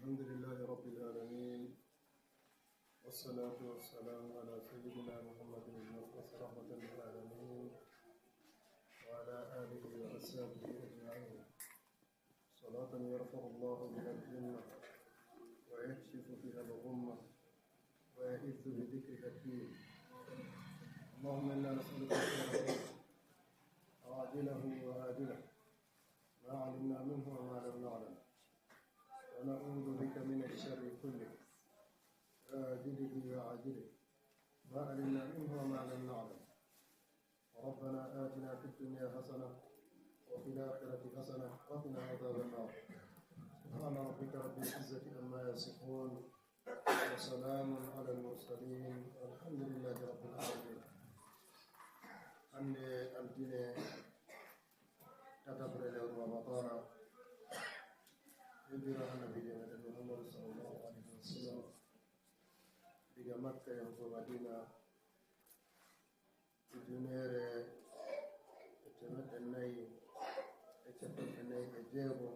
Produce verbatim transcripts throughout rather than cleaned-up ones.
الحمد لله رب العالمين، والصلاة والسلام على سيدنا محمد المبعوث رحمة للعالمين، وعلى آله وأصحابه أجمعين. صلاة يرفع الله بها الأمة ويكشف بها الغمة ويعز بذكرها الدين. اللهم إنا نسألك خير الخير عاجله وآجله ما علمنا منه وما لم نعلم، ونعوذ بك من الشر كله عاجله وآجله ما علمنا منه وما لم نعلم. ربنا آتنا في الدنيا حسنة وفي الآخرة حسنة وقنا عذاب النار. سبحان ربك رب العزة عما يصفون، وسلام على المرسلين، والحمد لله رب العالمين. Hannde altine, tataɓre lewru Ramadana, hijira Annabiijo meɗen Muhammadu sallallahu alaihi wa sallam, diga Makka yahugo Madina, ujunere e temeɗɗe nayi e capanɗe nayi e jeego,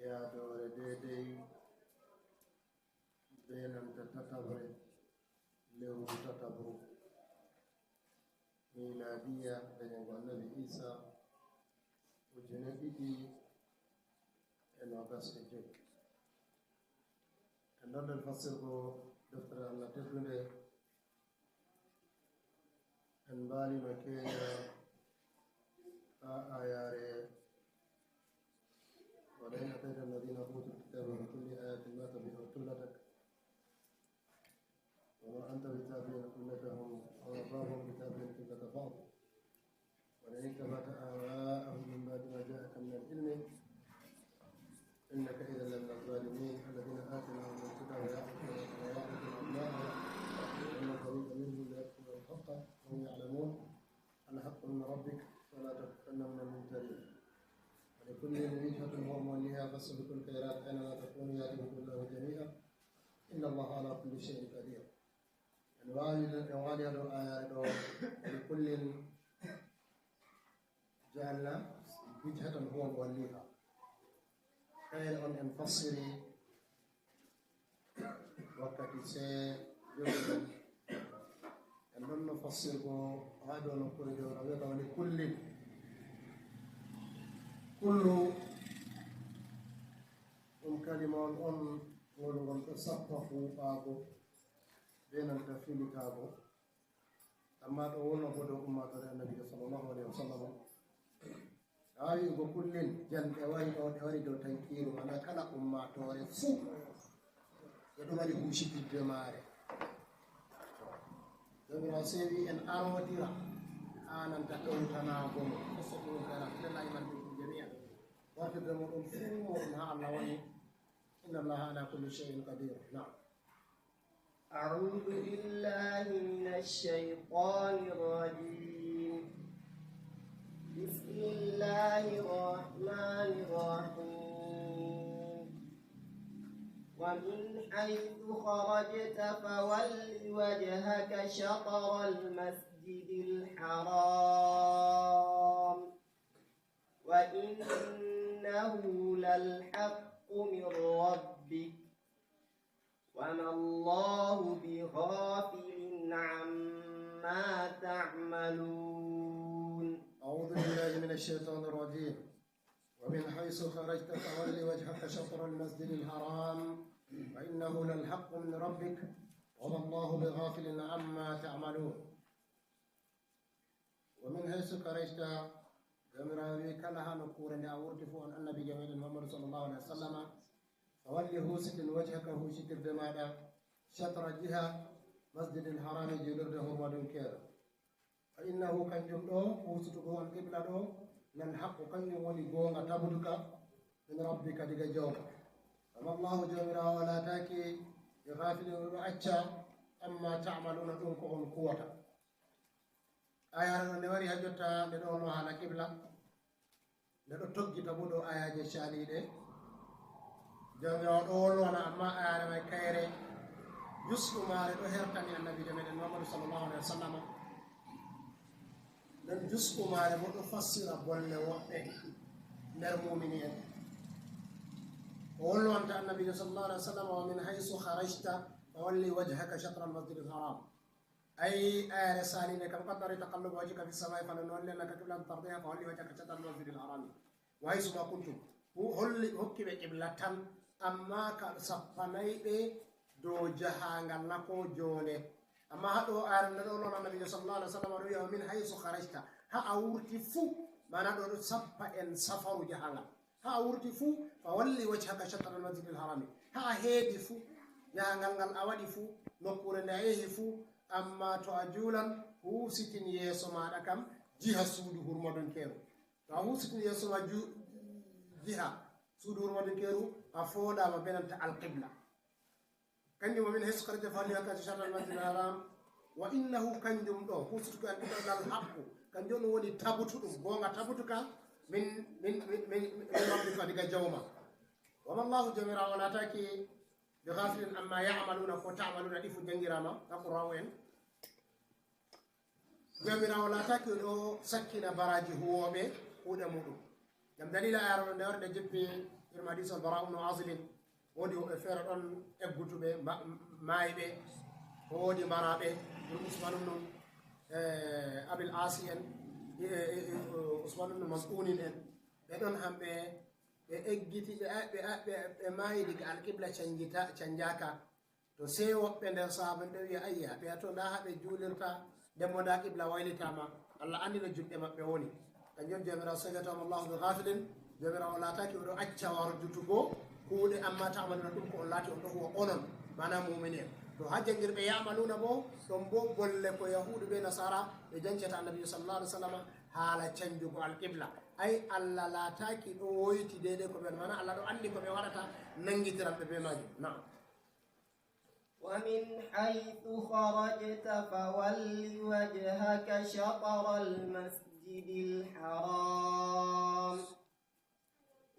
yaadoore deydey be nanta tataɓre lewru tataɓru, miilaadiya dañango Annabi Iisa ujune ɗiɗi e noogas e joy. E nder nden fassirgo deftere Allah teddunde, en mbaalino keenya haa aayaare: ولئن أتيت الذين أوتوا الكتاب بكل آية ما تبعوا قبلتك وما أنت بتابع قبلتهم وما بعضهم بتابع قبلة بعض ولئن اتبعت أهواءهم من بعد ما جاءك من العلم إنك إذا لمن الظالمين. الذين آتيناهم الكتاب يعرفونه كما يعرفون أبناءهم وإن فريقا منهم ليكتمون الحق وهم يعلمون. الحق من ربك فلا تكونن من الممترين. ولكل وجهة هو موليها فاستبقوا الخيرات أينما تكونوا يأت بكم الله جميعا إن الله على كل شيء قدير. En waali, en waali haa dow aayaare ɗo, ولكل جعلنا وجهة هو موليها. Kayre on en fassiri wakkati see jogiɗen. En ɗonno fassirgo haa dow nokkuure jooni, o wiyata ولكل. Kullu ɗum kalima on, on ngol ngol ɗo sappa huuɓaago be nanta filitaago. Amma ɗo wonno bo dow ummaatoore Annabiijo sallallahu alaihi wa sallam. Haa wi'ugo kullin, jan ɗe wari ɗo, ɗe wari dow tankiiru, maana kala ummaatoore fuu e ɗo mari huusitirde maare. Joomiraawo sey wi'i en aroodira haa nanta ɗowtanaago mo. Qissatu Musa, lillahi man minkum jami'an. Wartirde mooɗon fuu mooɗon haa Allah woni. Inna Allaha ala kulli shay'in qadir. Na'am. أعوذ بالله من الشيطان الرجيم. بسم الله الرحمن الرحيم. ومن حيث خرجت فول وجهك شطر المسجد الحرام وإنه للحق من ربك وما الله بغافل عما تعملون. أعوذ بالله من الشيطان الرجيم. ومن حيث خرجت فول وجهك شطر المسجد الحرام وإنه للحق من ربك وما الله بغافل عما تعملون. ومن حيث خرجت, Joomiraawo wi'i, kala haa nokkuure nde a wurti fuu, an Annabiijo meɗen Muhammadu sallallahu alaihi wa sallama, fawalli, huusitin, wajhaka, huusitirde maaɗa, shatra, jiha masjidil harami, juulirde hurmadunkeere. Fa innahu, kanjum ɗo, huusitugol qibla ɗo, lal haqqu, kanjum woni goonga tabbutuka, min rabbika, diga Joomi. Amma Allahu, Joomiraawo, laataaki bi ghafilin, o ɗo acca, amma ta'maluna, ɗum ko on kuwata. Aayaare ɗo nde wari haa jotta, nde ɗo wonno haala qibla, nde ɗo toggita bo dow aayaaje caaliiɗe. Joomiraawo ɗo wolwana, amma aayaare may kayre, jusɗu maare ɗo hertani Annabiijo meɗen Muhammadu sallallahu alaihi wa sallam. Nden jusɗu maare bo ɗo fassira bolle woɗɓe nder muumini'en. O wolwanta annabiijo sallallahu alaihi wasallam, "Wa min haythu kharajta fawalli wajhaka shatra al-masjid al-haram." Ay, ayare salinde kam, "Qad nara taqalluba wajhika fi samai, falanuwalliyannaka qiblatan tardiha fawalli wajhaka shatra al-masjid al-haram." Wa haythu ma kuntum. Hu-, holli, hokki ɓe qibla tan, amma ka sappanay ɓe dow jahangal na ko jone. Amma ha ɗo ayare ɗo, ɗo non annabiijo sallallahu alaihi wasallam ɗo wi'a, "Wa min haythu kharajta." Ha a wurti fu, mana ɗo ɗo sappa en safaru jahangal. Ha a wurti fu, "Fawalli wajhaka shatra al-masjid al-harami." Ha a heedi fu, jahangal ngal a waɗi fu, nokkure nde a yehi fu, amma to a juulan, husitin yeeso maɗa kam, jiha suudu hurmadunkeeru. To a husitin yeeso ma ju-, jiha suudu hurmadunkeeru, a foodama be nanta alqibla. Kanjum, "Wa min haythu kharajta fawalli wajhaka shatra al-masjid al-haram." Wa innahu, kanjum ɗo, husituki alqibla, lal haqqu, kanjum on woni tabutuɗum, gonga tabutuka, min, min, min, min, min rabbika, diga jawma. Wa ma Allahu, Jawmiraawo laataki, bi ghafilin amma ya'maluna, ko ta'maluna ɗi fu jangirama, ha Qur'aanu en. Jawmiraawo laataki o ɗo sakkina baraji huwooɓe kuuɗe muɗum. Ngam dalila ayare ɗo nde wari nde jippi, irin hadis al-Bara ibn Azib, woodi woɓɓe feere ɗon eggutuɓe, ma-, maayɓe, woodi mbaraaɓe, ɗum Usman ibn, eh, Abil Asi en, eh, eh, eh, Usman ibn Maz'unin en. Ɓe ɗon hamɓe, ɓe eggiti, ɓe a-, ɓe a-, ɓe, ɓe maayi diga alqibla canjita-, canjaka. To sey woɓɓe nder sahaaba en ɓe wi'a, "Ayya, ɓe to nda ha ɓe juulirta, nden mo nda qibla waylitama." Allah andi no juɗɗe maɓɓe woni. Kanjum Jawmiraawo sakkata, "Wa ma Allahu bi ghafilin." Jawmiraawo laataki o ɗo acca warjutugo kuuɗe, amma ta'maluna, ɗum ko on laati on ɗo huwa onon, mana mu'mini en. To ha jangirɓe ya'maluna bo, ɗon bo bolle ko Yahuudu be Nasaara ɓe jancata Annabi sallallahu alaihi wasallam haala canjugo alqibla. Ay, Allah laataki ɗo woyti deydey ko ɓe, mana Allah ɗo andi ko ɓe waɗata, nangitiran ɓe be majum. Na'am. ومن حيث خرجت فول وجهك شطر المسجد الحرام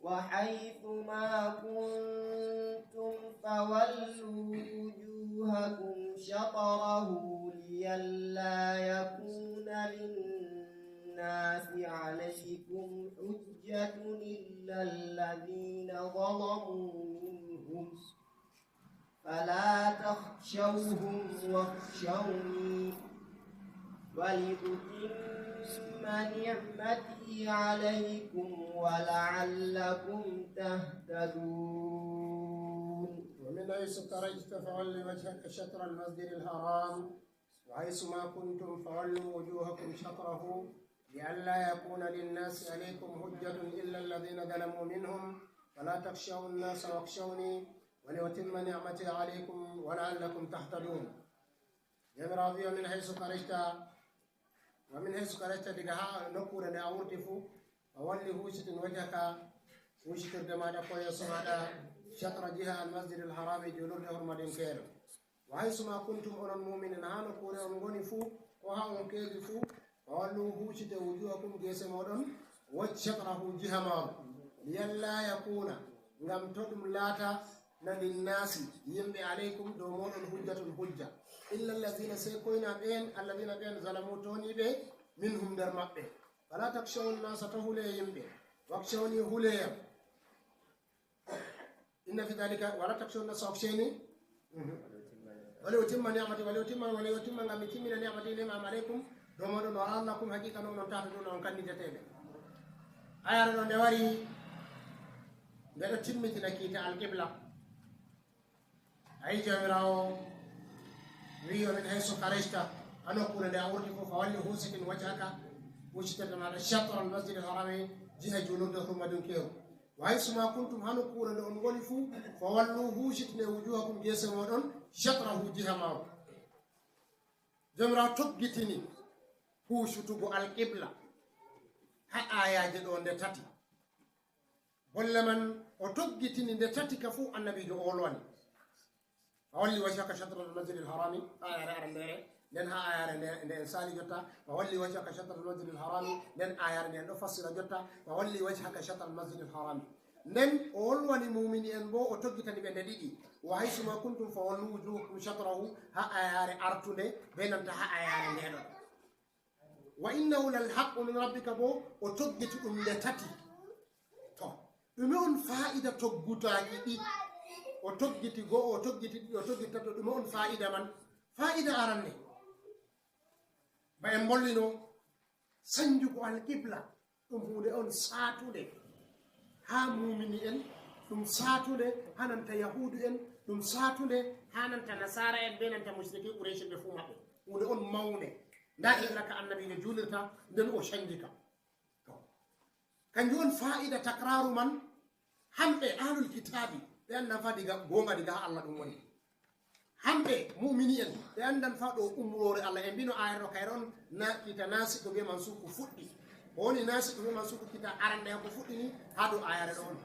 وحيث ما كنتم فولوا وجوهكم شطره لئلا يكون للناس عليكم حجة إلا الذين ظلموا منهم فلا تخشوهم واخشوني ولأتم نعمتي عليكم ولعلكم تهتدون. ومن حيث خرجت فول وجهك شطر المسجد الحرام وحيث ما كنتم فولوا وجوهكم شطره لئلا يكون للناس عليكم حجة إلا الذين ظلموا منهم فلا تخشوا الناس واخشوني ولأتم نعمتي عليكم ولعلكم تهتدون. Jawmiraawo wi'i, "Wa min haythu kharajta, wa min haythu kharajta," diga ha nokkuure nde a wurti fu, "fawalli, huusitin, wajhaka, huusitirde maaɗa ko yeeso maaɗa, shatra, jiha al-masjid al-harami, juulirde hurmadinkeere. Wa haythu ma kuntum," onon mu'minin, ha nokkuure on ngoni fu, ko ha on keewi fu, "fawallu, huusite, wujuhakum, geese mooɗon, waj shatrahu, jiha maaru. Liyalla yakuna, ngam to ɗum laata na linnasi, yimɓe, alaykum, dow mooɗon, hujjatun, hujja. Illa allazina, sey koyna ɓeen, allazina, ɓeen, zalamu, tooniiɓe, minhum, nder maɓɓe. Fala takshawu nnasa, to hulee yimɓe. Wakshawni, huleeyam." Inna fi dhalika, wala takshaw nasa, wakshawni. Mhm. Wali utimma ni'mati, wali utimma, wali utimma, ngam mi timmina ni'mati, neema am, alaykum, dow mooɗon, wa la'allakum, haqiqa non, on tahtaduna, on kannideteeɓe. Ayare ɗo nde wari, nde ɗo timmitina kiita alqibla. Ayi, Jawmiraawo wi'i, "Wa min haythu kharajta," ha nokkuure nde a wurti fof, "fawalli, huusitin, wajhaka, huusitirde maaɗa, shatra al-masjid al-harami, jiha juulirde hurmadinkeeru. Wa haythu ma kuntum, ha nokkuure nde on ngoni fuu, fawallu, huusitine, wujuhakum, geese mooɗon, shatrahu, jiha maaru." Jawmiraawo toggitini huusitugo alqibla ha ayaaje ɗo nde tati. Bolle man o toggitini nde tati ka fuu annabiijo o wolwani. "Fawalli wajhaka shatral masjidil harami," ha ayare arandeere, nden ha ayare nde, nde en saali jotta, "Fawalli wajhaka shatral masjidil harami," nden ayare nde en ɗo fassira jotta, "Fawalli wajhaka shatral masjidil harami." Nden o wolwani muumini en bo, o toggitani ɓe nde ɗiɗi, "Wa haythu ma kuntum fawallu wujuhakum shatrahu," ha ayare artunde, be nanta ha ayare nde ɗo. "Wa innahu lal haqqu min rabbika," bo o toggiti ɗum nde tati. To, Ɗume on faa'ida toggutaaki ɗi? O toggiti go'o, o toggiti ɗiɗi, o toggiti tato. Ɗume on faa'ida man? Faa'ida aranne, ba en mbollino, sanjugo alqibla, ɗum huunde on saatunde haa muumini en, ɗum saatunde haa nanta yahuudu en, ɗum saatunde haa nanta nasaara en, be nanta musriki Quraysh ɓe fuu maɓɓe. Huunde on mawnde. Ndaa illa ka annabiijo juulirta, nden o sanji ka. To, kanjum on faa'ida takraaru man. Hamɓe ahlul kitaabi, ɓe anndan fa diga goonga diga haa Allah ɗum woni. Hamɓe mu'mini en, ɓe anndan fa ɗo umroore Allah. En mbino ayre ɗo kayre on na kiita naasiku be mansuku fuɗɗi. Ko woni naasiku be mansuku, kiita arande ko fuɗɗini haa dow ayre ɗo on.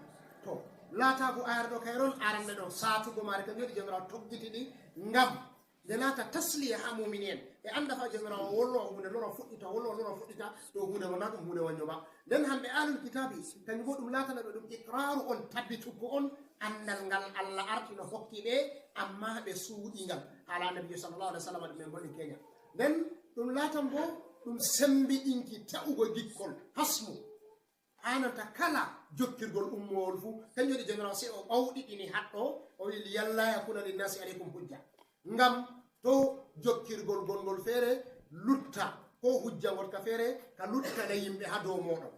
To, laataago ayre ɗo kayre on arande ɗo, saatugo maare, kanjum waɗi Jawmiraawo toggiti ɗi ngam nde laata tasliya haa muumini en. Ɓe annda fa Jawmiraawo wolwa huunde lora fuɗɗita, wolwa lora fuɗɗita, to huunde wona ɗum huunde wonyo ba. Nden hamɓe ahlul kitaabi, kanjum bo ɗum laatana ɓe ɗum iqraaru on, tabbitugo on anndal ngal Allah arti no hokki ɓe, amma ɓe suuɗi ngal. Haala Annabiijo sallallahu alaihi wasallam ɗum en mboɗi keenya. Nden ɗum laatan bo ɗum sembiɗinki ta'ugo gikkol, hasmu. Haa nanta kala jokkirgol ummoowol fuu, kanjum waɗi Jawmiraawo sey o ɓawɗiɗini haɗɗo, o wi, "Liyalla yakuna linnasi aleykum hujja." Ngam to jokkirgol gonngol feere lutta, ko hujja ngoɗka feere ka luttana yimɓe haa dow mooɗon.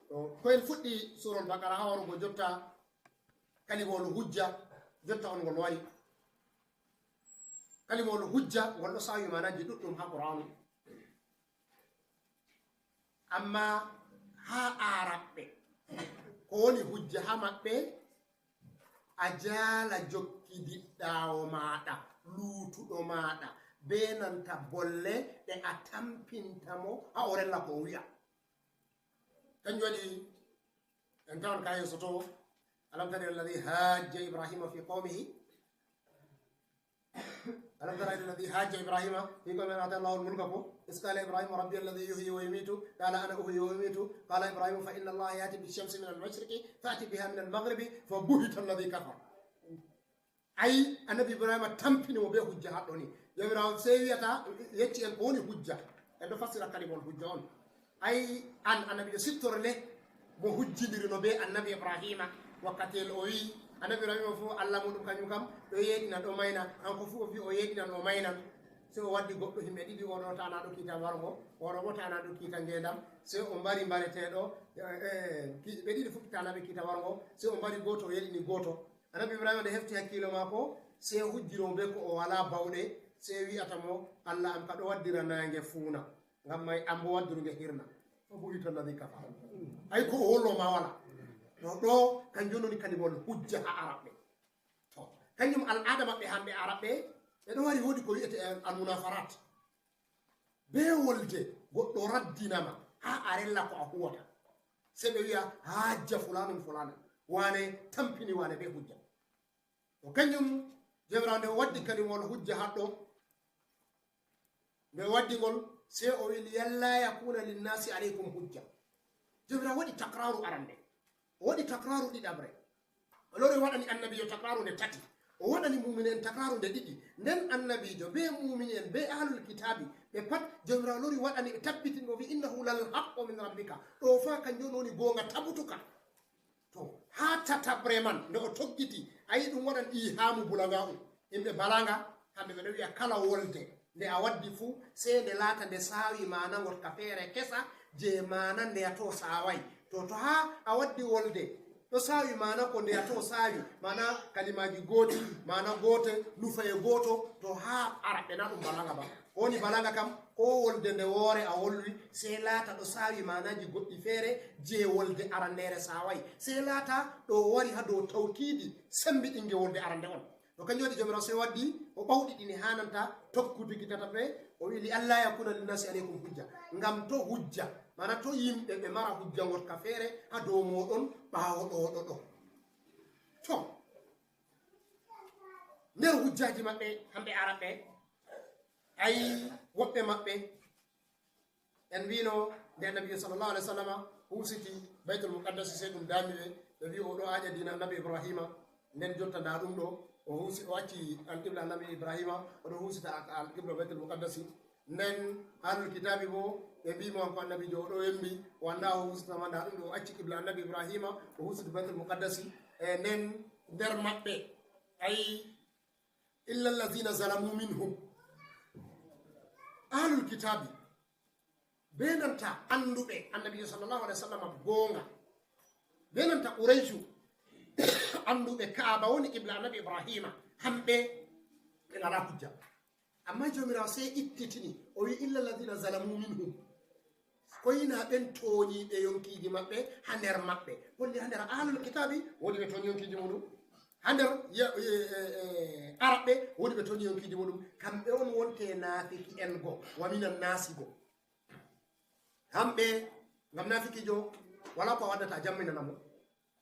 To, ko en fuɗɗi Suurol Baqara haa warugo jotta, kalimawol hujja, jotta on ngol wari. Kalimawol hujja, ngol ɗo saawi maanaaji ɗuɗɗum haa Qur'aanu. Amma haa Aaraɓɓe, ko woni hujja haa maɓɓe? A jaala jokkidiɗɗaawo maaɗa, luutuɗo maaɗa, bee nanta bolle ɗe a tampinta mo, haa o rella ko o wi'a. Kanjum waɗi en tawan ka yeeso to, "Alam tara ila alladhi hajja Ibrahima fi qawmihi." "Alam tara ila alladhi hajja Ibrahima fi qawmihi an ataahu Allahu al-mulka" ko, "Iz qala Ibrahima rabbi alladhi yuhyi wa yumitu, qala ana uhyi wa umitu, qala Ibrahima fa inna Allaha ya'ti bi shamsi min al-mashriqi fa'ti biha min al-maghribi fa buhita alladhi kafar." Ay, Annabi Ibrahima tampini mo bee hujja haɗɗo ni. Jawmiraawo sey wi'ata, yecci en ko woni hujja. En ɗo fassira kalimol hujja on. Ay, an Annabiijo, siftor le mo hujjindiri no bee Annabi Ibrahima. Wakkati el o wi'i, Annabi Ibrahima fuu Allah muuɗum kanjum kam ɗo yeeɗina, ɗo mayna. Kanko fuu o wi'i o yeeɗinan, o maynan. Sey o waddi goɗɗo, yimɓe ɗiɗi, o ɗo ta'anaɗo kiita wargo, o ɗo bo ta'anaɗo kiita ngeendam. Sey o mbari mbareteeɗo, eh, eh, ki-, ɓe ɗiɗi fuu ta'anaɓe kiita wargo. Sey o mbari gooto, o yeeɗini gooto. Annabi Ibrahima nde hefti hakkiilo maako, sey hujjiro mo bee ko o walaa bawɗe, sey wi'ata mo, "Allah am ka ɗo waddira naange fuuna, ngam may am bo wadduru nge hirna." Fa buhita alladhi kafara. Ay, ko o wollo ma wala. No ɗo, kanjum woni kalimol hujja haa Aaraɓɓe. To, kanjum al'aada maɓɓe hamɓe Aaraɓɓe, ɓe ɗo mari woodi ko wi'ete al-munafarat. Bee wolde goɗɗo raddinama haa a rella ko a huwata. Sey ɓe wi'a, "Hajja fulanun fulana." Waane tampini waane bee hujja. To kanjum Jawmiraawo nde o waddi kalimol hujja haɗɗo, nde o waddi ngol, sey o wi'i, "Liyalla yakuna linnasi aleykum hujja." Jawmiraawo waɗi takraaru arande. O waɗi takraaru ɗiɗaɓre. O lori o waɗani annabiijo takraaru nde tati. O waɗani muumini en takraaru nde ɗiɗi. Nden annabiijo, bee muumini en, bee ahlul kitaabi, ɓe pat Jawmiraawo lori waɗani ɓe, tabbitini ɓe, o wi'i, "Innahu lal haqqu min rabbika." Ɗo fa kanjum woni goonga tabutuka. To, haa tataɓre man, nde o toggiti, a yi ɗum waɗan iihaamu bulagaa'u. Yimɓe balaaga, kamɓe ɓe ɗo wi'a kala wolde nde a waddi fuu, sey nde laata nde saawi maana ngoɗka feere kesa, jey maana nde a to saaway. To, to haa a waddi wolde ɗo saawi maana ko nde a to saawi, maana kalimaaji gooti, maana goote, nufaye gooto, to haa Aaraɓɓe na ɗum balaaga ba. Ko woni balaaga kam, ko wolde nde woore a wolwi, sey laata ɗo saawi maanaaji goɗɗi feere, jey wolde arandeere saaway. Sey laata ɗo wari haa dow tawkiidi, sembiɗinge wolde arande on. To kanjum waɗi Jawmiraawo sey waddi, o ɓawɗiɗini haa nanta tokkuduki tataɓre, o wi'i, "Li alla yakuna linnasi aleykum hujja." Ngam to hujja, maana to yimɓe ɓe mara hujja ngoɗka feere haa dow mooɗon ɓaawo ɗo, ɗo, ɗo. To, nder hujjaaji maɓɓe, hamɓe Aaraɓɓe, ay woɓɓe maɓɓe, en wiino, nde Annabiijo sallallahu alaihi wasallama husiti Baitul Muqaddasi, sey ɗum daami ɓe, ɓe wi'i, "O ɗo aaƴa diina Annabi Ibrahima." Nden jotta ndaa ɗum ɗo, o husi, o acci alqibla Annabi Ibrahima, o ɗo husita al-, alqibla Baitul Muqaddasi. Nden ahlul kitabi bo, ɓe mbi mo ko annabiijo o ɗo wembi, o annda o husitama, nda ɗum ɗo o acci qibla annabi Ibrahima, o husiti Baytul Muqaddasi. E nden nder maɓɓe, ay, illa allazina zalamu minhum. Ahlul kitabi, be nanta annduɓe annabiijo sallallahu alaihi wasallam goonga, be nanta Qurayshu, annduɓe Kaaba woni qibla annabi Ibrahima, hamɓe ɓe ngala hujja. Amma Joomiraawo sey ittitini, o wi, "Illa alladhina zalamu minhum." Koyna ɓen tooñiiɓe yonkiiji maɓɓe ha nder maɓɓe. Holli ha nder ahlul kitaabi, woodi ɓe tooñi yonkiiji muɗum. Ha nder ye-, e, e, e, Araɓɓe, woodi ɓe tooñi yonkiiji muɗum. Kamɓe on wonte naafiki en go, wa minan naasi go. Hamɓe, ngam naafikiijo, wala ko a waddata a jamminana mo.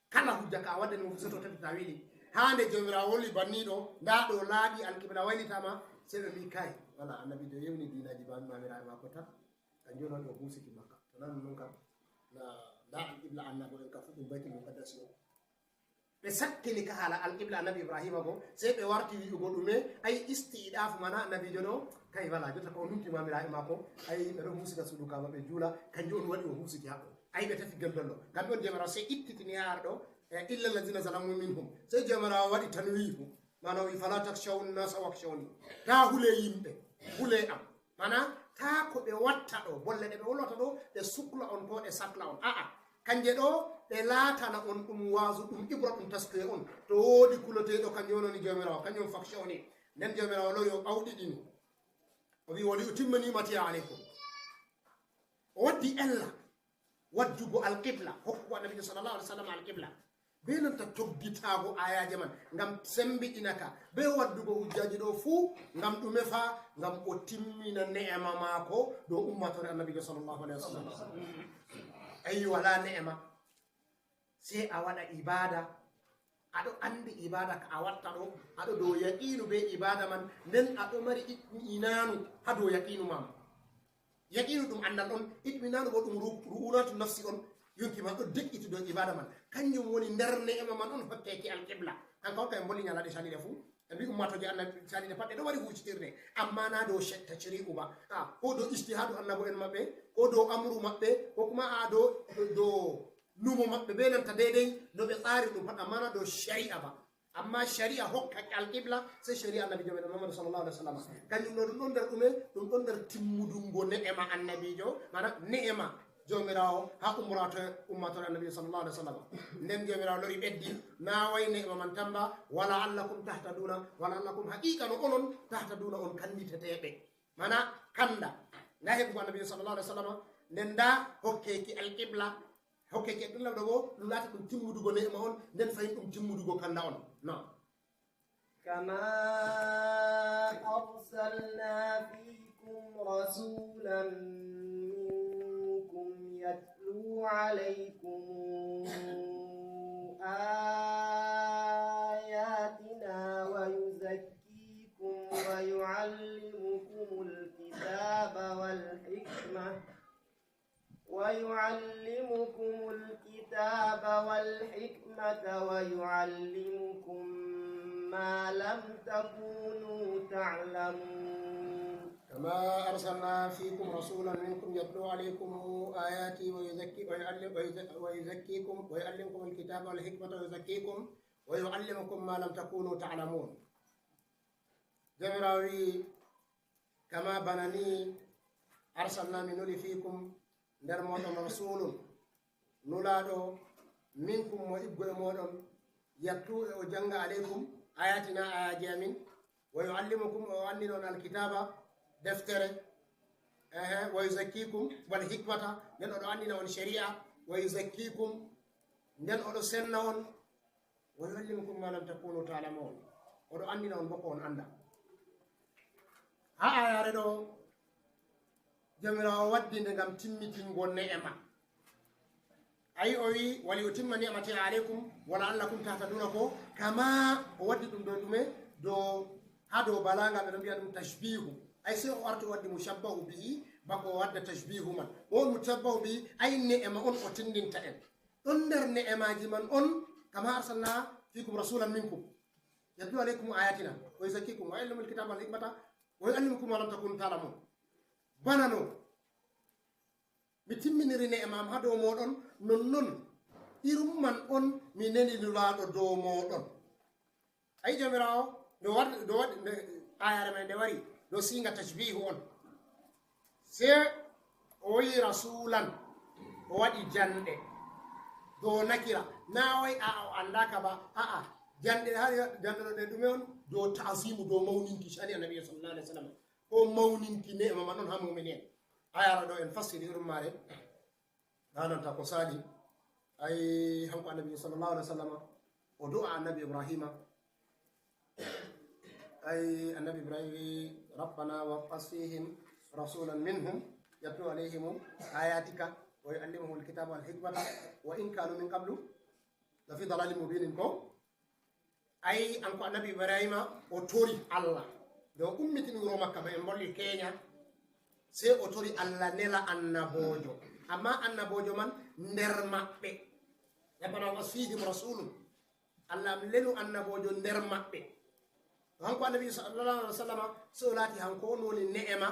Kala hujja ka a waddani mo fu, soto tati tawili. Haa nde Joomiraawo woli banniiɗo, ndaa ɗo laaɓi, alqibla waylitaama, sey ɓe mbii, "Kay, wala, annabiijo yewni diinaaji ba-, maamiraaɓe maako tan, kanjum on o huusiti Makka." To nan non kam, na, ndaa alqibla annabo en ka fu ɗum Baytul Muqaddasi on. Ɓe sakkini ka haala alqibla annabi Ibrahima go, sey ɓe warti wi'ugo ɗume, ay isti'daafu mana annabiijo ɗo, kay wala, jotta ko o nunti maamiraaɓe maako, ay ɓe ɗo huusita suudu Kaaba ɓe juula, kanjum on waɗi o huusiti haɓɓo. Ay ɓe tafi geldollo. Kamɓe on Joomiraawo sey ittitini haa ɗo, e, "Illa allazina zalamu minhum." Sey Joomiraawo waɗi tanwiihu. Maana o wi, "Fala takhshaw nnasa wakhshawni." Taa hule yimɓe, hule am. Maana taa ko ɓe watta ɗo, bolle ɗe ɓe wolwata ɗo, ɗe sukla on ko ɗe sakla on. A'a, kanje ɗo ɗe laatana on ɗum waazu, ɗum ibra, ɗum taskure on. To woodi kuloteeɗo, kanjum woni Joomiraawo, kanjum fakhshawni. Nden Joomiraawo lori o ɓawɗiɗini. O wi, "Wali utimma ni'mati aleykum." O waddi ella waddugo alqibla, hokkugo annabiijo sallallahu alaihi wasallam alqibla, be nanta toggitaago ayaaje man, ngam sembiɗina ka, be waddugo hujjaaji ɗo fuu, ngam ɗume fa? Ngam o timmina ne'ema maako dow ummaatoore annabiijo sallallahu alaihi wasallam. Ayi, wala ne'ema, sey a waɗa ibaada, aɗo andi ibaada ka a watta ɗo, aɗo dow yaqiinu be ibaada man, nden aɗo mari itminaanu ha dow yaqiinu ma. Yaqiinu ɗum andal on, itminaanu bo ɗum ru-, ru'unatu nafsi on, yonki ma ɗo de'iti dow ibaada man. Kanjum woni nder ne'ema man on hokkeki alqibla. Kanka on ka en bolli nyalaɗe caliɗe fuu. En mbi ummaatooje annabi caliɗe pat ɗe ɗo mari huucitirde. Amma na dow she-, tashri'u ba. A, ko dow ijtihaadu annabo en maɓɓe, ko dow amru maɓɓe, ko kuma a dow, dow numo maɓɓe be nanta deydey no ɓe tsaari ɗum pat, amma na dow shari'a ba. Amma shari'a hokkaki alqibla, sey shari'a annabiijo meɗen Muhammadu sallallahu alaihi wasallam. Kanjum ɗo ɗum ɗon nder ɗume? Ɗum ɗon nder timmudungo ne'ema annabiijo, mana ne'ema Joomiraawo ha umraato-, ummaatoore annabiijo sallallahu alaihi wasallam. Nden Joomiraawo lori ɓeddi, na way ne'ema man tan ba, "Wa la'allakum tahtaduna, wa la'allakum, haqiqa no onon, tahtaduna, on kanditeteeɓe." Mana kanda, nda heɓugo annabiijo sallallahu alaihi wasallam, nden nda hokkeki alqibla, hokkeki alqibla ɗo bo, ɗum laata ɗum timmudugo ne'ema on, nden fahin ɗum timmudugo kanda on. No. كما أرسلنا فيكم رسولا منكم يتلو عليكم آياتنا ويزكيكم ويعلمكم الكتاب والحكمة، ويعلمكم الكتاب والحكمة ويعلمكم ما لم تكونوا تعلمون. كما أرسلنا فيكم رسولا منكم يتلو عليكم آياتي ويزكي-، ويعلم-، ويز-، ويزكيكم ويعلمكم الكتاب والحكمة ويزكيكم ويعلمكم ما لم تكونوا تعلمون. Joomiraawo wi'i, "Kama bana ni arsalna, mi nuli, fiikum, nder mooɗon, rasulun, nulaaɗo, minkum, mo iggo e mooɗon, yatlu, e o jannga, aleykum, ayatina, ayaaji amin, wa yuallimukum, o anndina on alkitaaba, deftere, ehe, wa yuzakkikum, wal hikmata, nden oɗo anndina on shari'a, wa yuzakkikum, nden oɗo senna on, wa yuallimukum ma lam takunu ta'lamun." Oɗo anndina on bo ko on annda. Ha ayare ɗo, Joomiraawo waddi nde ngam timmitingo ne'ema. Ayi, o wi, "Wali utimma ni'mati aleykum wa la'allakum tahtaduna," ko kama o waddi ɗum dow ɗume? Dow, ha dow balaga ɓe ɗo mbiya ɗum tashbihu. Ay, sey o arti o waddi mushabbahu bihi, bako o wadda tashbihu man. O mushabbahu bihi, ay, ne'ema on o tindinta en. Ɗon nder ne'emaji man on, "Kama arsalna fikum rasulan minkum yatlu alaykum ayatina wa yuzakkikum wa yuallimukumul kitaba wal hikmata wa yuallimukum ma lam takunu ta'lamun." Bana no mi timminiri ne'e ma am haa dow mooɗon, nonnon irum man on mi neli Nulaaɗo dow mooɗon. Ayi, Jawmiraawo, nde war-, nde waɗi, nde, aayaare may nde wari dow siiga tacbiihu on. Sey o wi'i rasulan, o waɗi janɗe dow nakira. Naa o wi'i, a'a, o anndaaka ba. A'a, janɗe haa janɗe ɗo ɗe ɗume on? Dow ta'zimu, dow mawninki sha'ani Annabi sallallahu alaihi wasallam. Ko mawninki ne'e ma non haa mu'mini en. Aayaare ɗo en fassiri irum maare. Nananta ko sali, ay, hanko Annabi sallallahu alaihi wasallam, o du'a Annabi Ibrahima. Ay, Annabi Ibrahima, "Rabbana wab'ath fihim rasulan minhum yatlu alaihim ayatika wa yuallimuhum alkitaba wal hikmata wa in kanu min qablu lafi dalalin mubinin," ko? Ay, an ko Annabi Ibrahima o tori Allah. Nde o ummitini wuro Makka, ɓe en mbolli Keenya, sey o tori Allah nela annaboojo. Amma annaboojo man nder maɓɓe. Rabbana wab'ath fihim rasulun. Allah am lelu annaboojo nder maɓɓe. To hanko Annabi sallallahu alaihi wasallam, sey o laati hanko on woni ne'ema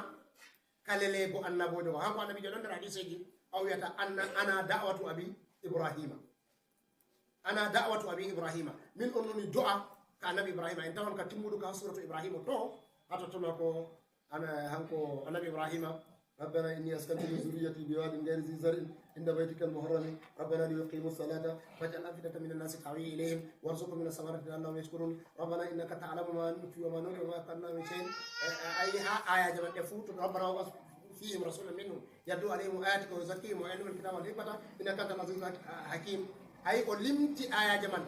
ka leleego annaboojo. Hanko Annabiijo ɗon nder hadiseeji, o wiyata, "Anna, ana da'watu abi Ibrahima." Ana da'watu abi Ibrahima. Min on woni do'a ka Annabi Ibrahima. En tawan ka timmudu ka suratu Ibrahima to, haa totton ko ana, hanko Annabi Ibrahima, "Rabbana inni askantu min zurriyati biwadin ghairi zi zar'in inda baytika al-muharrami. Rabbana liyuqimu salata faj'al afidatan minan nasi tahwi ilayhim warzuqhum minas samarati la'allahum yashkurun. Rabbana innaka ta'lamu ma nukhfi wa ma nu'lin wa ma ya'lamu min shay'in." Eh, eh, ay ha aya jaman ɗe fuu to, "Rabbana wab'ath fihim rasulan minhum." Yatlu alayhim ayatika wa yuzakkihim wa yuallimuhumul kitaba wal hikmata innaka antal azizul hak-, hakim. Ay o limti ayaje man.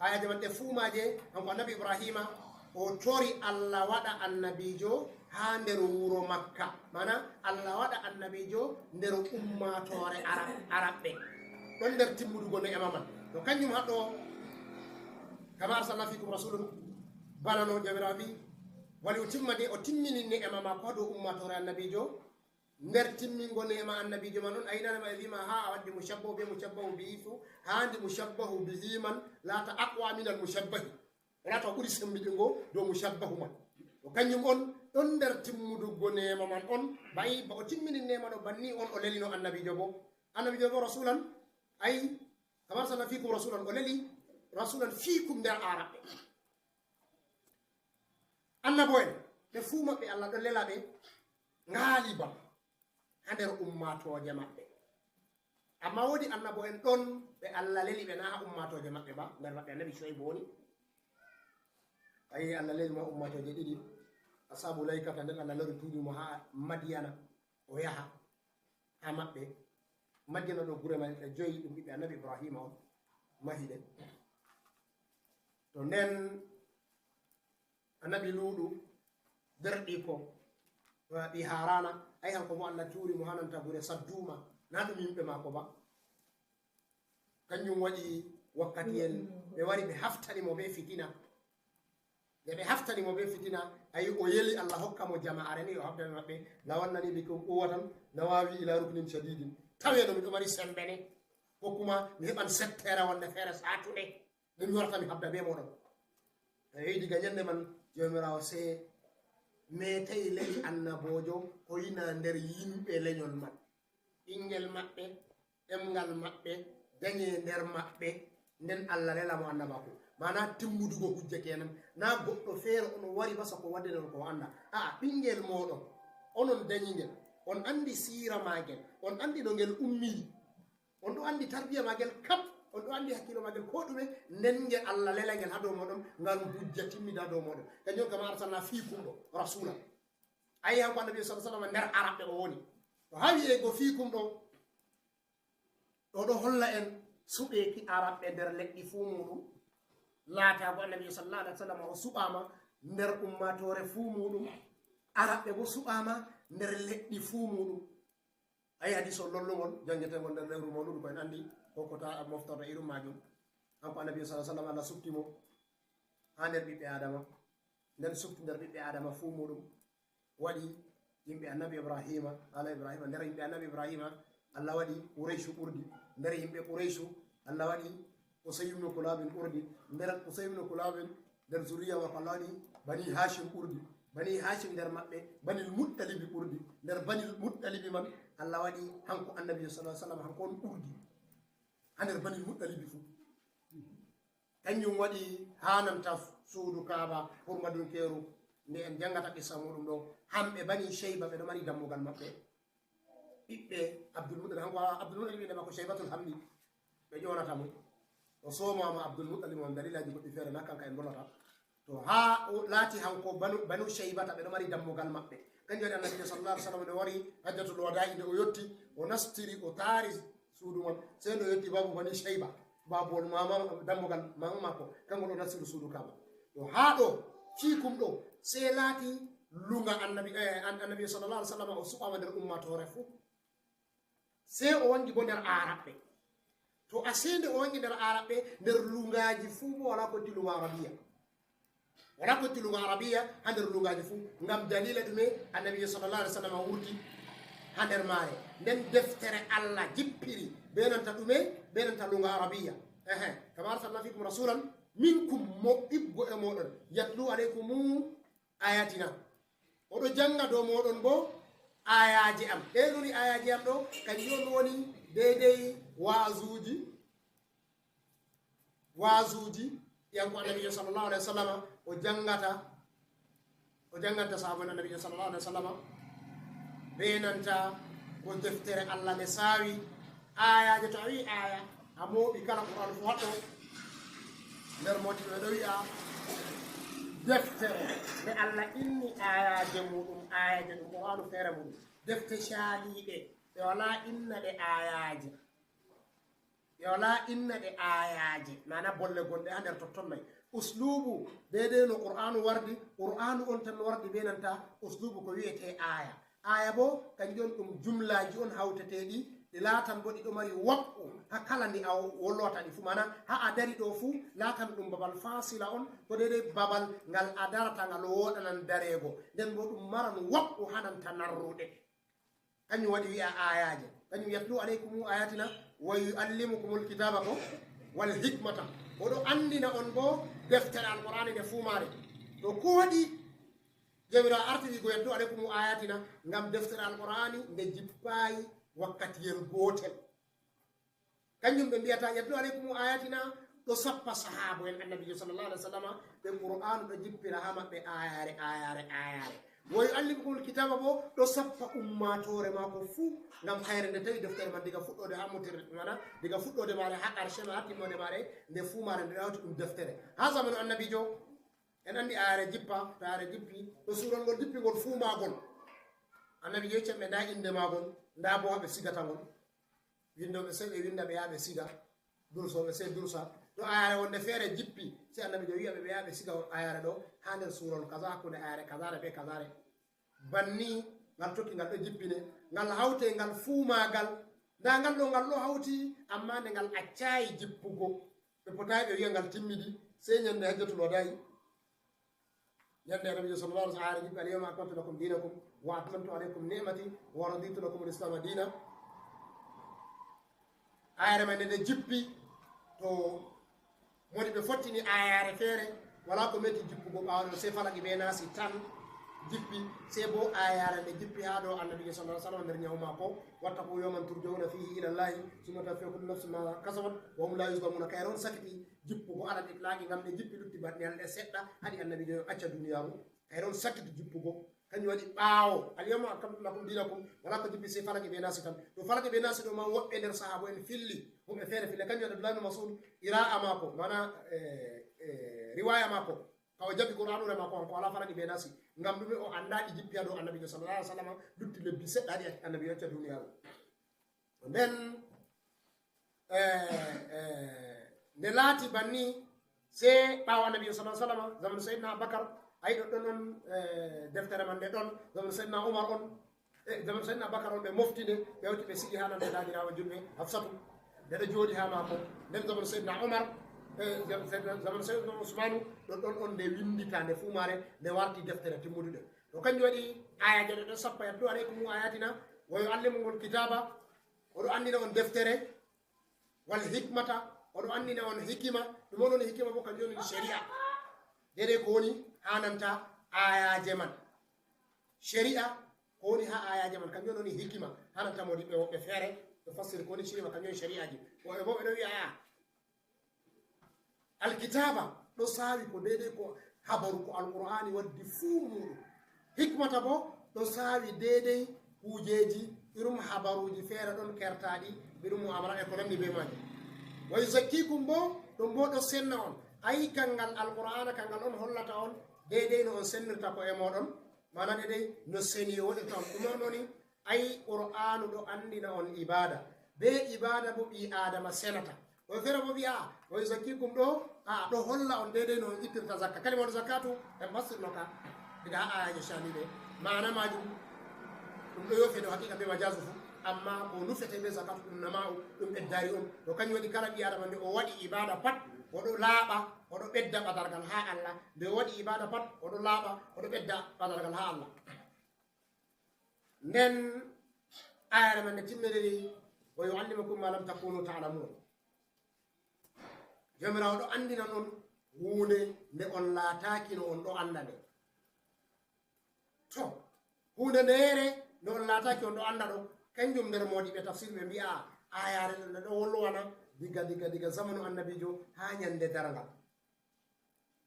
Ayaje man ɗe fuu maaje, kanko Annabi Ibrahima, o tori Allah waɗa annabiijo haa nder wuro Makka. Maana, Allah waɗa annabiijo nder ummaatoore Arab-, Arabɓe. Ɗon nder timmudugo ne'ema man. To kanjum haɗo, "Kama arsalna fikum rasulun," bana no Jawmiraawo wi'i, wali o timma de, o timmini ne'ema maako haa dow ummaatoore annabiijo, nder timmingo neema annabiijo man on, a yinanama e wiima, haa a waddi mushabbahu be mushabbahu bihi fu, haa ndi mushabbahu bihi man laata aqwa minal mushabbahi. Laata o ɓuri sembiɗingo dow mushabbahu man. To kanjum on, ɗon nder timmuduggo neema man on, bayi ba o timmini neema ɗo banni on, o lelino annabiijo bo. Annabiijo bo rasulan, ay, kama arsalna fikum rasulan, o leli rasulan fikum nder Aaraɓe. Annabo'en, ɓe fuu maɓɓe Allah ɗon lela ɓe ngaaliban haa nder ummaatooje maɓɓe. Ammaa woodi annabo'en ɗon ɓe Allah leli ɓe naa haa ummaatooje maɓɓe ba, nder maɓɓe annabi Shu'aybu woni. Ayi, Allah leli mo haa ummaatooje ɗiɗi. Asaabu laykata nden Allah lori tuubi mo haa Madiyana, o yaha haa maɓɓe. Madiyana ɗo gure man ɗe joyi ɗum ɓiɓɓe annabi Ibrahima on mahi ɗe. To nden Annabi Luuɗu, derɗiiko, ɓi Haaraana, ay hanko mo Allah tuuri mo hananta gure Sadduuma, naa ɗum yimɓe maako ba. Kanjum waɗi wakkati en ɓe wari ɓe haftani mo bee fitina. Nde ɓe haftani mo bee fitina, ayi o yeli Allah hokka mo jama'aare ni o habda bee maɓɓe, "Law annani bikum quwwatan law awi ila ruknin shadidin." Tawe no miɗo mari sembe ne, ko kuma mi heɓan settere wonde feere saatunde. Ɗum mi warata mi habda bee mooɗon. Eey, diga nyannde man, Jawmiraawo sey meetay leli annaboojo o yina nder yimɓe lenyol man. Ɓinngel maɓɓe, ɗemngal maɓɓe, danye nder maɓɓe, nden Allah lela mo annabaaku. Maana timmudugo hujja keenan. Naa goɗɗo feere on wari basa ko waɗde non ko o annda. A'a, ɓinngel mooɗon, onon danyi ngel, on anndi siira maagel, on anndi no ngel ummiri. On ɗo anndi tarbiya maagel kap, on ɗo anndi hakkiilo maagel koo ɗume, nden nge Allah lela ngel haa dow mooɗon, ngam hujja timmida dow mooɗon. Kanjum on, kama arsalna fiikum ɗo, rasuula. Ayi, hanko Annabi sallallahu alaihi wasallam nder Aaraɓe o woni. To haa wi'eego fiikum ɗo, ɗo ɗo holla en suɓeeki Aaraɓe nder leƴƴi fuu muuɗum. Laataago Annabi sallallahu alaihi wasallam o suɓaama nder ummaatoore fuu muuɗum. Aaraɓe boo suɓaama nder leƴƴi fuu muuɗum. Ayi, hadiis on lollungol, janngeteengol nder lewru mawluudu, ko en anndi, ko ko ta moftorɗo irum maajum. Kanko Annabi sallallahu alaihi wasallam, Allah suɓti mo haa nder ɓiɓɓe Aadama. Nden suɓti nder ɓiɓɓe Aadama fuu muuɗum. Waɗi yimɓe Annabi Ibrahima, ala Ibrahima, nder yimɓe Annabi Ibrahima, Allah waɗi Qurayshu ɓurdi. Nder yimɓe Qurayshu, Allah waɗi Qusay ibn Kulabin ɓurdi. Nder Qusay ibn Kulabin, nder zuriya maako, Allah waɗi Bani Hashim ɓurdi. Bani Hashim nder maɓɓe, Banil Muttalibi ɓurdi. Nder Banil Muttalibi man, Allah waɗi hanko Annabi sallallahu alaihi wasallam, hanko on ɓurdi. Ha nder Banil Muttalibi fu. Kanjum waɗi hananta suudu Kaaba, hurmadunkeeru, nde en jangata qissa muɗum ɗo. Hamɓe Bani Shayba ɓe ɗo mari dammugal maɓɓe. Ɓiɓɓe Abdul Muttalib, hanko Abdul Muttalib inde maako Shaybatul Hamdi. Ɓe ƴoonata mo. O soomama Abdul Muttalib on dalilaji goɗɗi feere na kanka en bolata. To ha o laati hanko Banu, Banu Shaybata ɓe ɗo mari dammugal maɓɓe. Kanjum waɗi Annabi sallallahu alaihi wasallam nde wari Hajjatul Wada'i nde o yotti, o nastiri, o taari suudu man. Sey nde o yotti babu Bani Shayba, babuwol mama, dammugal mama maako. Kangol o nastiri suudu Kaaba. To ha ɗo, fiikum ɗo, sey laati lunga Annabi, eh, an-, Annabi sallallahu alaihi wasallam o suɓama nder ummatore fu. Sey o wangi bo nder Araɓɓe. To a sey nde o wangi nder Araɓɓe, nder lungaji fu bo wala ko itti lunga Arabiya. Wala ko itti lunga Arabiya ha nder lungaji fu. Ngam dalila ɗume Annabi sallallahu alaihi wasallam wurti ha nder maare. Nden deftere Allah jippiri be nanta ɗume, be nanta lunga Arabiya. Ehe, kama arsalna fikum rasulan minkum, mo ibbo e moɗon, yatlu alaykumu ayatina. Oɗo janga dow moɗon bo ayaje am. Ɗe woni ayaje am ɗo, kanjum on woni deydey waazuji, waazuji, yanko Annabijo sallallahu alaihi wasallam o jangata, o janganta sahaaba en Annabijo sallallahu alaihi wasallam. Be nanta ko deftere Allah nde saawi ayaje, to a wi aya, a mooɓi kala Qur'an fu haɗɗo. Nder moti ɓe ɗo wi'a deftere nde Allah inni ayaje muɗum, ayaje ɗum Qur'anu feere muɗum. Defte caaliiɗe, ɓe wala inna ɗe ayaje. Ɓe wala inna ɗe ayaje, mana bolle gonɗe ha nder totton nay. Uslubu, deydey no Qur'anu wardi, Qur'anu on tan wardi be nanta uslubu ko wi'ete aya. Aya bo, kanjum on ɗum jumlaji on hawteteɗi, ɗi laatan bo ɗi ɗo mari waɓɓu ha kala ndi a wolwata ɗi fu. Mana ha a dari ɗo fu, laatan ɗum babal fasila on, ko deydey babal ngal a darata ngal woɗanan dareego. Nden bo ɗum maran waɓɓu ha nanta narruɗe. Kanjum waɗi wi'a ayaje. Kanjum yatlu alaykumu ayatina wa yuallimukumul kitaba ko wal hikmata. Oɗo andina on bo deftere Alqur'ani nde fu mare. To ko waɗi Jawmiraawo arti wi'go yatlu alaykumu ayatina ngam deftere Alqur'ani nde jippayi wakkatiyel gotel. Kanjum ɓe mbiyata yatlu alaykumu ayatina ɗo sappa sahaabu en Annabijo sallallahu alaihi wasallama, ɓe Qur'anu ɗo jippira ha maɓɓe ayare, ayare, ayare. Wa yuallimukumul kitaba bo ɗo sappa ummatore mako fu, ngam hayre nde tawi deftere man diga fuɗɗode ha mutirde, mana diga fuɗɗode mare ha karshe ma, ha timmode mare, nde fu mare nde ɗawti ɗum deftere. Ha zamanu Annabijo, en andi ayare jippa, to ayare jippi, ɗo surol ngol jippi ngol fu magol. Annabijo yecci ɓe nda inde magol, nda bo ha ɓe sigata ngol. Windoɓe sey ɓe winda ɓe yaha ɓe siga, dursoɓe sey dursa. To ayare wonde feere jippi, sey Annabijo wi'a ɓe ɓe yaha ɓe siga ayare ɗo ha nder surol kaza, hakkunde ayare kazare be kazare. Banni ngal tokki ngal ɗo jippine, ngal hawte ngal fu magal. Nda ngal ɗo ngal ɗo hawti, amma nde ngal accayi jippugo, ɓe potayi ɓe wi'a ngal timmidi, sey nyande Hajjatul Wada'i. Nyande Annabijo sallallahu alaihi wasallam, ayare jippi, "Al-yawma akmaltu lakum dinakum wa atmamtu alaykum ni'mati wa raditu lakum al-islama dina." Ayare man nde jippi, to modi ɓe fottini ayare feere, wala ko meti jippugo ɓawo ɗon, sey falaki be nasi tan jippi, sey bo ayare nde jippi ha ɗo Annabijo sallallahu alaihi wasallam nder nyawu mako, "Wattaqu yawman turja'una fihi ila Allahi, summa tuwaffa kullu nafsin ma kasabat wa hum la yuzlamuna." Kayre on sakiti jippugo alal itlaqi ngam ɗe jippi lutti balɗe nyalɗe seɗɗa haɗi Annabijo acca duniyaaru. Kayre on sakkiti jippugo. Kanjum waɗi ɓaawo, "Al-yawma akmaltu lakum dinakum," wala ko jippi sey falaki be nasi tan. To falaki be nasi ɗo ma woɓɓe nder sahaabu en filli, woɓɓe feere filli. Kanjum waɗi Abdullah ibn Mas'ud, qira'a maako, mana, eh, eh, riwaya maako, ka o jaɓi Qur'anure maako, hanko wala falaki be nasi. Ngam ɗume? O anda ɗi jippi ha dow Annabijo sallallahu alaihi wasallam, lutti lebbi seɗɗa haɗi Annabijo acca duniyaaru. Nden, eh, eh, nde laati banni, sey ɓaawo Annabi sallallahu alaihi wasallam, zamanu Sayyidina Abubakar, ayi ɗoɗɗon on, eh, deftere man nde ɗon, zamanu Sayyidina Umar on, eh, zamanu Sayyidina Abubakar on ɓe mofti nde, ɓe hawti ɓe sigi ha nande daagiraawo julɓe, Hafsatu, nde ɗo jooɗi ha maako. Nden zamanu Sayyidina Umar, eh, zam-, Sayyidina, zamanu Sayyidina Usmanu, ɗoɗɗon on nde windita, nde fu maare, nde warti deftere timmuduɗe. To kanjum waɗi ayaje ɗe ɗo sappa, "Yatlu alaykum ayatina wa yuallimukumul kitaba." Oɗo andina on deftere, "wal hikmata," oɗo andina on hikima. Ɗum on woni hikima bo, kanjum woni shari'a. Deydey ko woni ha nanta Ayaaje man. Shari'a, ko woni haa ayaaje man, kanjum woni hikima. Hananta moodi ɓe woɓɓe feere, ɓe fassiri ko woni shari'a, kanjum woni shari'aji. Woɓɓe boo ɓe ɗo wi'a, a, alkitaaba ɗo saawi ko deydey ko habaru ko Alqur'aani waddi fuu muuɗum. Hikmata boo ɗo saawi deydey kuujeeji irum habaruuji feere ɗon kertaaɗi, irum mu'amala e ko nanndi bee maajum. Wa yuzakkikum boo, ɗum boo ɗo senna on. Ay, kanngal Alqur'aana, kanngal on hollata on deydey no on sennirta ko'e mooɗon. Maana deydey no seniyo waɗirta on. Ɗum on woni, ay, Qur'aanu ɗo anndina on ibaada. Bee ibaada boo ɓii Aadama senata. O feere boo wi'a, wa yuzakkikum ɗo, a, ɗo holla on deydey no on ittirta zakka. Kalimatu zakatu, en fassirno ka diga haa ayaaje caaliiɗe. Maana maajum, ɗum ɗo yoofe dow haqiiqa bee majaazu fuu. Ammaa ko nufete bee zakatu ɗum nama'u, ɗum ɓeddaari on. To kanjum waɗi kala ɓii Aadama nde o waɗi ibaada pat, o ɗo laaɓa, o ɗo ɓedda ɓadargal haa Allah. Nde o waɗi ibaada pat, o ɗo laaɓa, o ɗo ɓedda ɓadargal haa Allah. Nden ayare man nde timminiri, "Wa yu'allimukum ma lam takunu ta'lamun." Joomiraawo ɗo anndina on huunde nde on laataaki no on ɗo annda nde. To, huunde ndeere nde on laataaki on ɗo annda ɗo, kanjum nder moodiɓɓe tafsir ɓe mbi'a ayare nde ɗo wolwana diga, diga, diga zamanu annabiijo haa nyande darngal.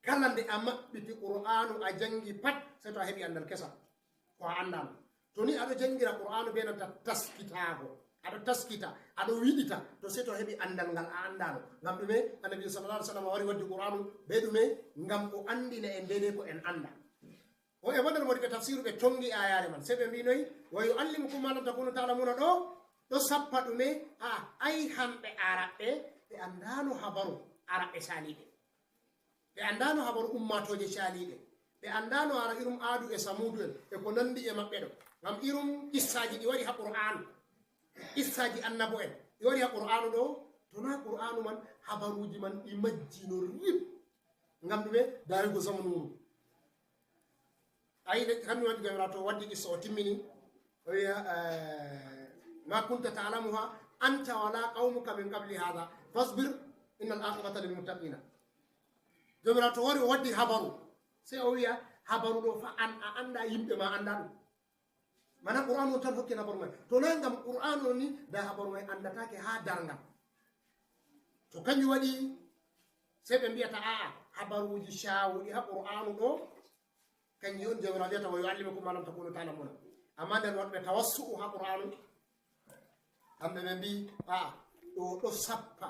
Kala nde a maɓɓiti Qur'aanu a janngi pat, sey to a heɓi anndal kesal ko a anndaano. To ni aɗo janngira Qur'aanu bee nanta taskitaago, aɗo taskita, aɗo wiɗita, to sey to a heɓi anndal ngal a anndaano. Ngam ɗume? Annabi sallallahu alaihi wasallam wari waddi Qur'aanu bee ɗume? Ngam o anndina en deydey ko en annda. O e wadal modi ɓe tafsiru ɓe tonngi ayaare man. Sey ɓe mbi'i noy? "Wa yu'allimukum ma lam takunu ta'lamuna" ɗo, ɗo sappa ɗume? A, ay hamɓe Araɓɓe, ɓe anndaano habaru Araɓɓe caaliiɓe. Ɓe anndaano habaru ummaatooje caaliiɗe. Ɓe anndaano hara irum Aadu e Samuudu en e ko nanndi e maɓɓe ɗo. Ngam irum qissaaji ɗi wari haa Qur'aanu. Qissaaji annabo'en ɗi wari haa Qur'aanu ɗo, to naa Qur'aanu man, habaruuji man ɗi majjino rip. Ngam ɗume? Daayigo zamanu wuro. Ayi, de, kammi woni Jawmiraawo to waddi qissa o timmini. O wi'a, eh, "Ma kunta ta'lamuha anta wala qaumuka min qabli hadha. Fasbir, innal aqibata lil muttaqina." Jawmiraawo to wari o waddi habaru. Sey o wi'a, "Habaru ɗo fa an a annda, yimɓe ma annda ɗum." Mana Qur'aanu on tan hokki habaru may. To naa ngam Qur'aanu on ni, da habaru may anndataake haa darngal. To kanjum waɗi, sey ɓe mbi'ata, "A'a, habaruuji caawuɗi haa Qur'aanu ɗo, kanjum on Jawmiraawo wi'ata, wa yu'allimukum ma lam takunu ta'lamuna." Ammaa nder waɗɓe tawassu'u haa Qur'aanu, kamɓe ɓe mbi'i, "A'a, ɗo, ɗo sappa."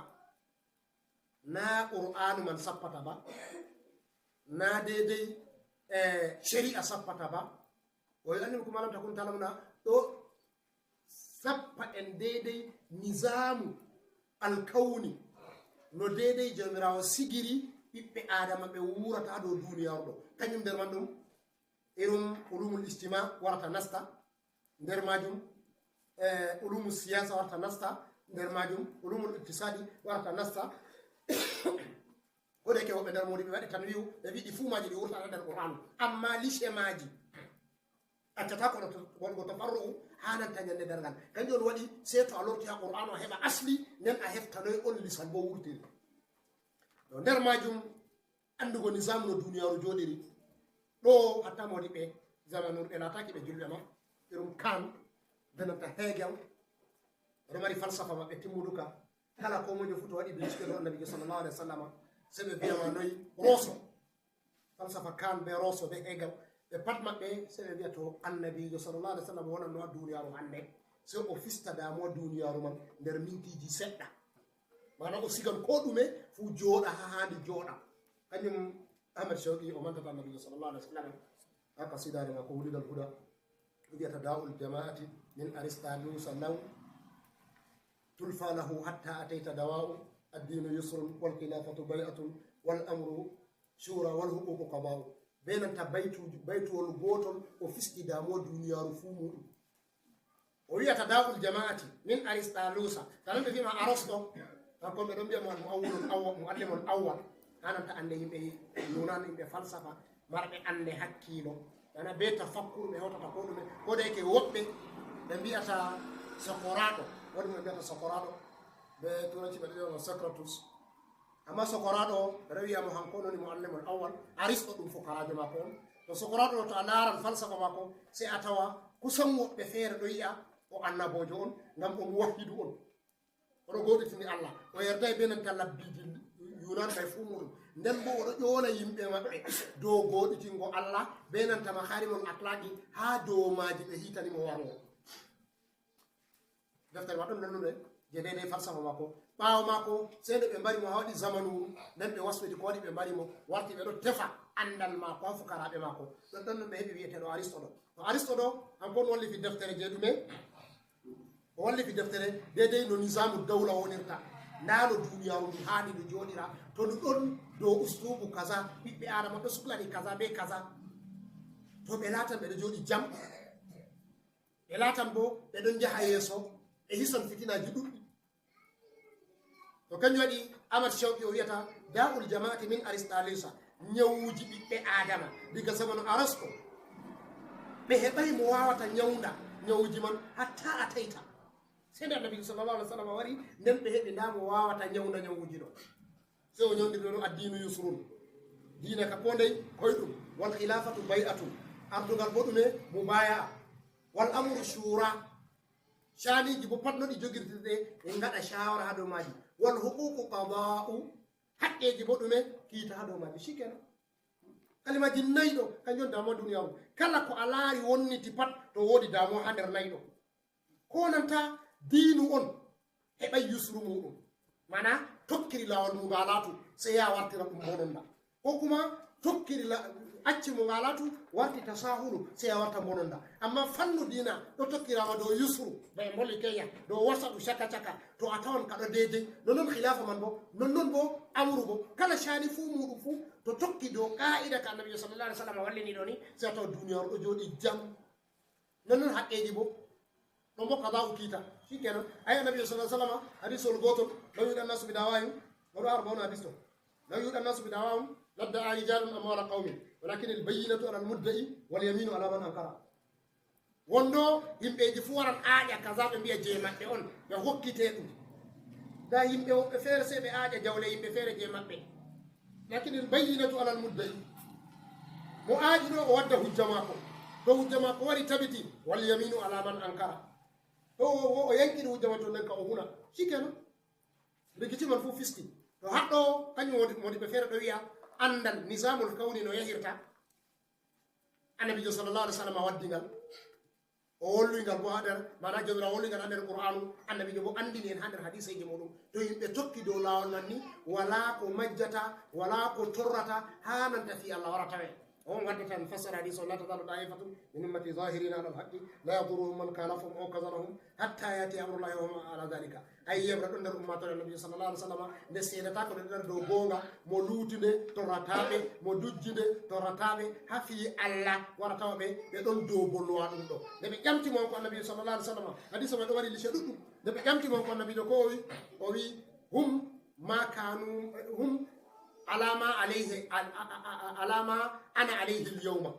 Naa Qur'aanu man sappata ba, naa deydey, eh, shari'a sappata ba. O annimu kuma lam takun ta'lamuna, ɗo sappa en deydey nizaamu alkawni, no deydey Jawmiraawo sigiri ɓiɓɓe Aadama ɓe wuurata dow duuniyaaru ɗo. Kanjum nder man ɗum irum ulumul ijtima warata nasta nder majum, eh, ulumu siyasa warata nasta nder majum, ulumul iqtisadi warata nasta. Ko de ke woɓɓe nder mawɗi ɓe waɗi tanwiyu, ɓe wiɗi fuu maji ɗi wurtata nder Qur'an. Amma lise maji accata ko ɗo to-, wongo tafarru'u hananta nyande darngal. Kanjum on waɗi sey to a lorti ha Qur'an a heɓa asli, nden a hefta noy on lisal bo wurtiri. Ɗo nder majum andugo nizamu no duniyaaru jooɗiri. Ɗo hatta mawɗi ɓe zamanu ɓe laataki ɓe julɓe ma. Irum Kant, benanta Hegel, ɓe ɗo mari falsafa maɓɓe timmuduka. Kala ko mojo fu to waɗi bincike ɗo Annabijo sallallahu alaihi wasallam, sey ɓe viya ma noy Rousseau. Falsafa Kant be Rousseau be Hegel, ɓe pat maɓɓe sey ɓe viya to Annabijo sallallahu alaihi wasallam wonan no ha duniyaaru hande, sey o fista damuwa duniyaaru man nder mintiji seɗɗa. Maana o sigan ko ɗume fu jooɗa ha handi jooɗa. Kanjum Ahmad Shawqi o mantata Annabijo sallallahu alaihi wasallam ha qasidaare maako Wulidal Huda. O wi'ata da'ul jama'ati min Aristalusa law tulfa lahu hatta ataita dawa'u. Ad-dinu yusrun wal khilafatu bay'atun wal amru shura wal huququ qada'u. Be nanta baytuju, baytuwol gotol o fisti damuwa duniyaaru fuu muɗum. O wi'ata da'ul jama'ati min Aristalusa. Tanan ɓe vi'ma Arasto. Kanko ɓe ɗon mbi'a mo al-mu'awwilul awwal, mu'allimul awwal. Hananta ande yimɓe Yunan, yimɓe falsafa, marɓe ande hakkiilo. Nana be tafakkur ɓe hotata ko ɗume. Ko de ke woɓɓe ɓe mbi'ata Sokoraɗo. Woni mo ɓe mbi'ata Sokoraɗo. Be turanci ɓe ɗon Socrates. Amma Sokoraɗo ɓe ɗo wi'a mo hanko woni mu'allimul awwal. Aristo ɗum fukarajo mako on. To sokoraaɗo ɗo, to a laaran falsafa maako, sey a tawa kusan woɓɓe feere ɗo yi'a o annaboojo on, ngam o muwahhidu on. Oɗo gooɗitini Allah. O yerday bee nanta labbiiji Yunan ɓe fuu muuɗum. Nden boo oɗo ƴoona yimɓe maɓɓe dow gooɗitingo Allah bee nanta makaarimul akhlaaqi haa dow maaji ɓe hiitani mo warngo. Deftere ma ɗon nannude je deydey falsafa maako. Ɓaawo maako, sey nde ɓe mbari mo haa waɗi zamanuuru, nden ɓe waswiti ko waɗi ɓe mbari mo, warti ɓe ɗo tefa anndal maako haa fukaraaɓe maako. Ɗon ɗon ɓe heɓi wi'eteeɗo Aristo ɗo. To Aristo ɗo, hanko on wallafi deftere je ɗume? O wallafi deftere deydey no nizaamu dawla wonirta. Ndaa no duniyaaru ndu haani ndu jooɗira. To ndu ɗon dow usluubu kaza, ɓiɓɓe Aadama ɗo suklani kaza bee kaza. To ɓe laatan ɓe ɗo jooɗi jam. Ɓe laatan boo ɓe ɗon njaha yeeso, ɓe hisan fitinaaji ɗuɗɗi. To kanjum waɗi Ahmad Shawqi o wi'ata, "Da'ul jama'ati min Aristalusa." Nyawuuji ɓiɓɓe Aadama diga zamanu Arasto. Ɓe heɓay mo waawata nyawnda nyawuuji man hatta a tayta. Sey nde Annabi sallallahu alaihi wasallam wari, nden ɓe heɓi ndaa mo waawata nyawnda nyawuuji ɗo. Sey o nyawndiri ɗo, "Addiinu yusrun." Diina ka koo ndey koyɗum. "Wal khilafatu bay'atun." Ardugal boo ɗume? Mubaya'a. "Wal amru shura." Caaniiji boo pat no ɗi jogirtirte, en ngaɗa shaawara haa dow maaji. "Wal huququ qada'u." Haqqeeji boo ɗume? Kiita haa dow maaji. Shikenan. Kalimaaji nayi ɗo, kanjum on damuwa duniyaaru. Kala ko a laari wonniti pat, to woodi damuwa haa nder nayi ɗo. Ko nanta diinu on heɓay yusru muuɗum. Maana tokkiri laawol mum ngalatu, sey ya wartira ɗum bononda. Ko kuma tokkiri la-, acci mo ngalatu, warti tasahulu, sey ya warta bononda. Amma fannu diina ɗo tokkiraama dow yusru, ba en mboli Kenya, dow wasatu caka caka, to a tawan ka ɗo deydey. Non non khilaafa man bo, non non bo amru bo. Kala caani fuu muuɗum fuu, to tokki dow qaa'ida ka Annabi sallallahu alaihi wasallam wallini ɗo ni, sey a tawa duniyaaru ɗo jooɗi jam. Non non haqqeeji bo. Ɗon bo qada'u kiita. Shikenan. Ay Annabi sallallahu alaihi wasallam, hadiisol gootol, "Law yu'ta an-nasu bi da'wahum." Ɗo ɗo arba'una hadiis to. "Law yu'ta an-nasu bi da'wahum, ladda'a rijalun amwala qawmin. Walakin al-bayyinatu ala al-mudda'i wal yaminu ala man ankara." Wondo yimɓeeji fuu waran aaƴa kaza, ɓe mbi'a je maɓɓe on, ɓe hokkite ɗum. Nda yimɓe woɓɓe feere sey ɓe aaƴa jawle yimɓe feere je maɓɓe. "Lakin al-bayyinatu ala al-mudda'i." Mo aaƴi ɗo o wadda hujja maako. To hujja maako wari tabiti, "Wal yaminu ala man ankara." To o, o, o yankini hujja man to nden ka o huna. Shikenan. Rikici man fuu fisti. To haɗɗo, kanjum woni, woni ɓe feere ɗo wi'a anndal nizamul kawni no yahirta. Annabiijo sallallahu alaihi wasallam waddi ngal. O wolwi ngal bo haa nder, maana Jawmiraawo wolwi ngal haa nder Qur'aanu, Annabiijo bo anndini en haa nder hadiiseeji muuɗum. To yimɓe tokki dow laawol man ni, walaa ko majjata, walaa ko torrata, haa nanta fii Allah wara tawe. O on waddata en fassara hadiis on, "La tazalu ta'ifatun min ummati zahirina alal haqqi, la yadurruhum man khalafahum aw khazalahum, hatta ya'tiya amrullahi wa hum ala dhalika." Ay yeɓre ɗon nder ummaatoore Annabi sallallahu alaihi wasallam, nde seedataako nde ɗon dow goonga, mo luuti nde torrataa ɓe, mo dujji nde torrataa ɓe, haa fii Allah wara tawa ɓe, ɓe ɗon dow bollowa ɗum ɗo. Nde ɓe ƴamti mo on ko Annabi sallallahu alaihi wasallam, hadiis man ɗo mari lice ɗuɗɗum. Nde ɓe ƴamti mo on ko Annabi ɗo ko o wi, o wi, "Hum ma kanu, hum ala ma alayhi, al-, a-, a-, a-, ala ma ana alayhi al-yawma."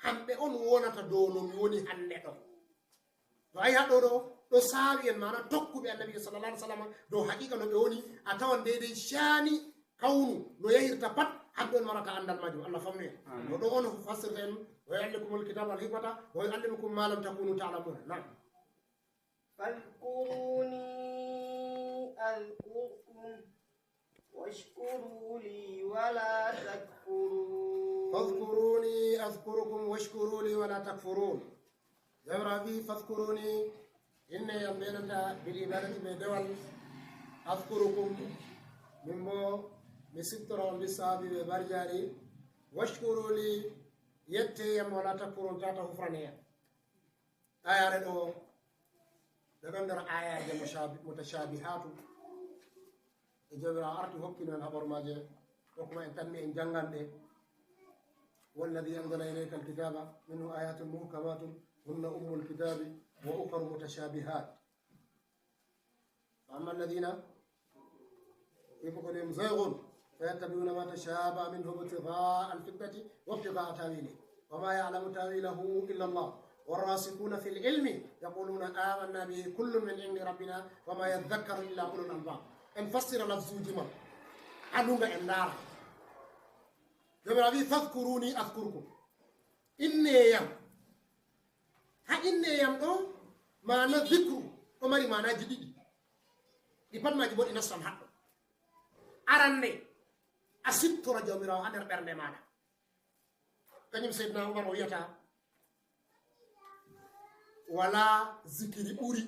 Hamɓe on wonata dow no mi woni hannde ɗo. To ayi haɗɗo ɗo, ɗo saawi en, maana tokkuɓe Annabi sallallahu alaihi wasallam dow haqiqa no ɓe woni, a tawan deydey caani kawnu no yahirta pat, hamɓe on marata anndal majum. Allah famnu en. Amin. No ɗo on fassirta en, "Wa yu'allimukumul kitaba wal hikmata, wa yu'allimukum ma lam takunu ta'lamuna." Naam. فاذكروني أذكركم واشكروا لي ولا تكفرون. فاذكروني أذكركم واشكروا لي ولا تكفرون. Jawmiraawo wi, "Fadhkuruni, inne yam be nanta bil ibadati be dewal, adhkurukum, min bo mi siftora on bi saabi be barjaari, washkuru li, yette yam, wala takfurun, tata hufrane yam." Ayaare ɗo, ɗe ɗon nder ayaaje mushabi-, mutashabihaatu. E Jawmiraawo arti hokkino en habaru maaje, ɗo kuma en tammi en janngan ɗe. "Huwa alladhi anzala ilayka al-kitaba, minhu ayatun muhkamatun, hunna ummul kitabi, wa ukharu mutashabihat. Fa amma alladhina في قلوبهم زيغ فيتبعون ما تشابه منه ابتغاء الفتنة وابتغاء تأويله وما يعلم تأويله إلا الله والراسخون في العلم يقولون آمنا به كل من عند ربنا وما يذكر إلا أولو الألباب." En fassira lafzuuji man. Haa lunnga en ndaara. Jawmiraawo wi, "Fadhkuruni adhkurkum." Inneyam. Ha inneyam ɗo, maana zikru ɗo mari maanaaji ɗiɗi. Ɗi pat maaji bo ɗi nastan haɗɗo. Aranne, a siftora Jawmiraawo ha nder ɓernde maaɗa. Kanyum Seydina Umar o wiyata, wala zikiri ɓuri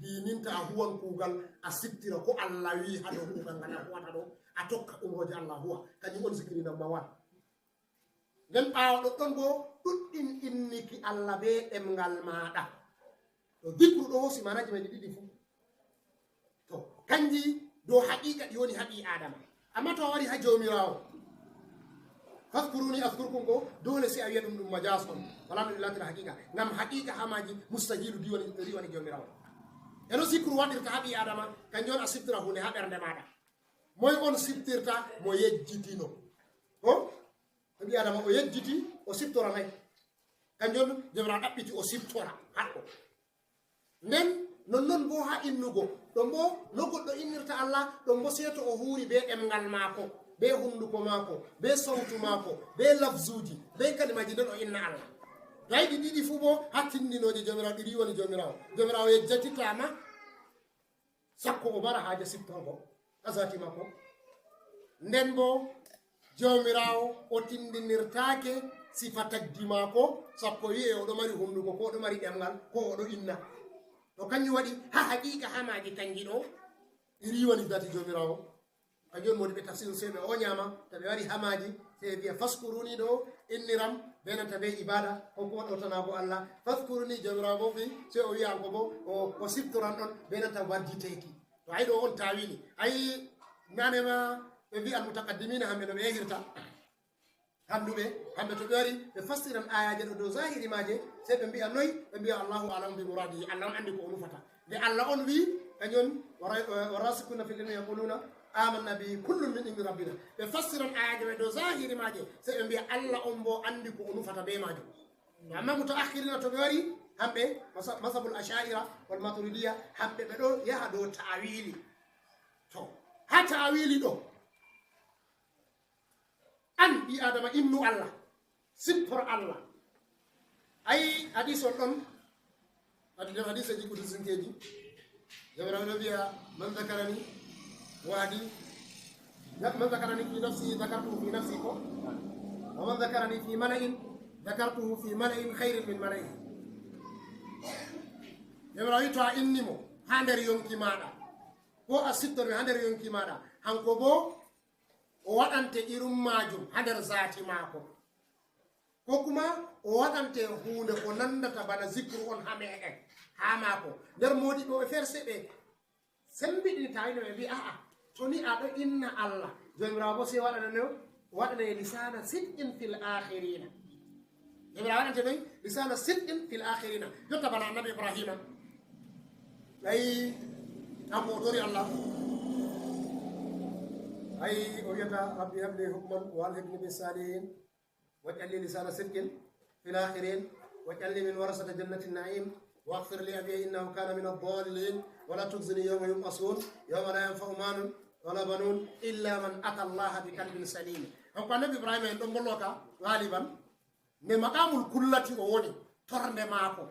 diininta a huwan kuugal, a siftira ko Allah wi ha dow kuugal ngal a huwata ɗo, a tokka umrooje Allah huwa. Kanyum on zikiri number one. Nden ɓaawo ɗoɗɗon bo ɗuɗɗin inniki Allah be ɗemngal maaɗa. To zikru ɗo hoosi maanaaji may ɗi ɗiɗi fu. To, kanji dow haqiiqa ɗi woni ha ɓii Aadama. Amma to a wari ha Jawmiraawo, "Fadhkuruni adhkurkum" go, dole sey a wi'a ɗum, ɗum majas on. Wala no ɗum laatira haqiiqa. Ngam haqiiqa ha maaji mustahilu diwani, riwani Jawmiraawo. E no zikru waɗirta ha ɓii Aadama, kanjum on a siftira huunde ha ɓernde maaɗa. Moy on siftirta? Mo yejjitino. Ko? Ɓii Aadama o yejjiti, o siftoranay. Kanjum on Jawmiraawo ɗaɓɓiti o siftora haɗɗo. Nden nonnon bo ha innugo, ɗon bo no goɗɗo innirta Allah, ɗon bo sey to o huuri be ɗemngal maako, be hunduko maako, be sawtu maako, be lafzuuji, be kalimaaji, nden o inna Allah. To a yiɗi ɗiɗi fu bo ha tindinooje Jawmiraawo, ɗi riwani Jawmiraawo. Jawmiraawo yejjatitaama. Sakko o mara haaje siftorgo ka zaati maako. Nden bo Jawmiraawo o tindinirtaake sifa tagdi maako, sakko wi'e o ɗo mari hunduko, ko o ɗo mari ɗemngal, ko o ɗo inna. To kanjum waɗi ha haqiiqa ha maaji kanji ɗo, ɗi riwani zaati Jawmiraawo. Kanjum on moodi ɓe tafsiru sey ɓe o nyaama, to ɓe wari ha maaji, sey ɓe mbi'a, "Faskuruni" ɗo inniram be nanta be ibaada, ko kuma ɗowtanaago Allah. "Faskuruni" Jawmiraawo bo wi, sey o wi'a hanko bo, o, o siftoran ɗon be nanta wadditeeki. To ayi ɗo on taawili. Ayi nane ma ɓe mbi'a mutakaddimina hamɓe no ɓe yahirta. Hannduɓe, hamɓe to ɓe wari, ɓe fassiran ayaaje ɗo dow zahiri maaje, sey ɓe mbi'a noy? Ɓe mbi'a, "Allahu a'lamu bi muradihi", Allah on anndi ko o nufata. Nde Allah on wi, kañum, "Wa ra-, wa rasikuna fil ilmi yaquluna amanna bihi kullun min indi rabbina." Ɓe fassiran ayaaje ɓe dow zahiri maaje, sey ɓe mbi'a Allah on bo anndi ko o nufata be maajum. Amma mutaakhirina to ɓe wari, hamɓe, masa-, masabul asha'ira wal maturidiya, hamɓe ɓe ɗo yaha dow ta'awili. To, ha ta'awili ɗo, an ɓii Adama, innu Allah, siftor Allah. Ayi, hadis on ɗon, hadi-, nder hadiseji kudusinkeji, Jawmiraawo ɗo wi'a, "Man dhakarani wahdi, man dhakarani fi nafsihi, dhakartuhu fi nafsi," ko? "Wa man dhakarani fi mala'in, dhakartuhu fi mala'in khairin min mala'ihi." Jawmiraawo wi, to a inni mo ha nder yonki maaɗa, ko a siftori ha nder yonki maaɗa, hanko bo o waɗante irum maajum ha nder zaati maako. Ko kuma o waɗante huunde ko nandata bana zikru on ha meɗen, ha maako. Nder moodiɓɓe o ferse ɓe sembiɗini tawi no ɓe mbi, "A'a, to ni a ɗo inna Allah, Jawmiraawo bo sey waɗana no, waɗana e lisana sidqin fil akhirina." Jawmiraawo waɗante noy? Lisana sidqin fil akhirina. Jotta bana annabi Ibrahima. Ayi, kanko o tori Allah. Ayi, o wiyata, "Rabbi habli hukman wa alhiqni bis salihin." واجعل لي لسان صدق في الآخرين، واجعلني من ورثة جنة النعيم، واغفر لأبي إنه كان من الضالين، ولا تخزني يوم يبعثون، يوم لا ينفع مال ولا بنون إلا من أتى الله بقلب سليم. Donc, Annabi Ibrahima en ɗon mbolwa ka, galiban, nde maqamul kullati o woni, tornde maako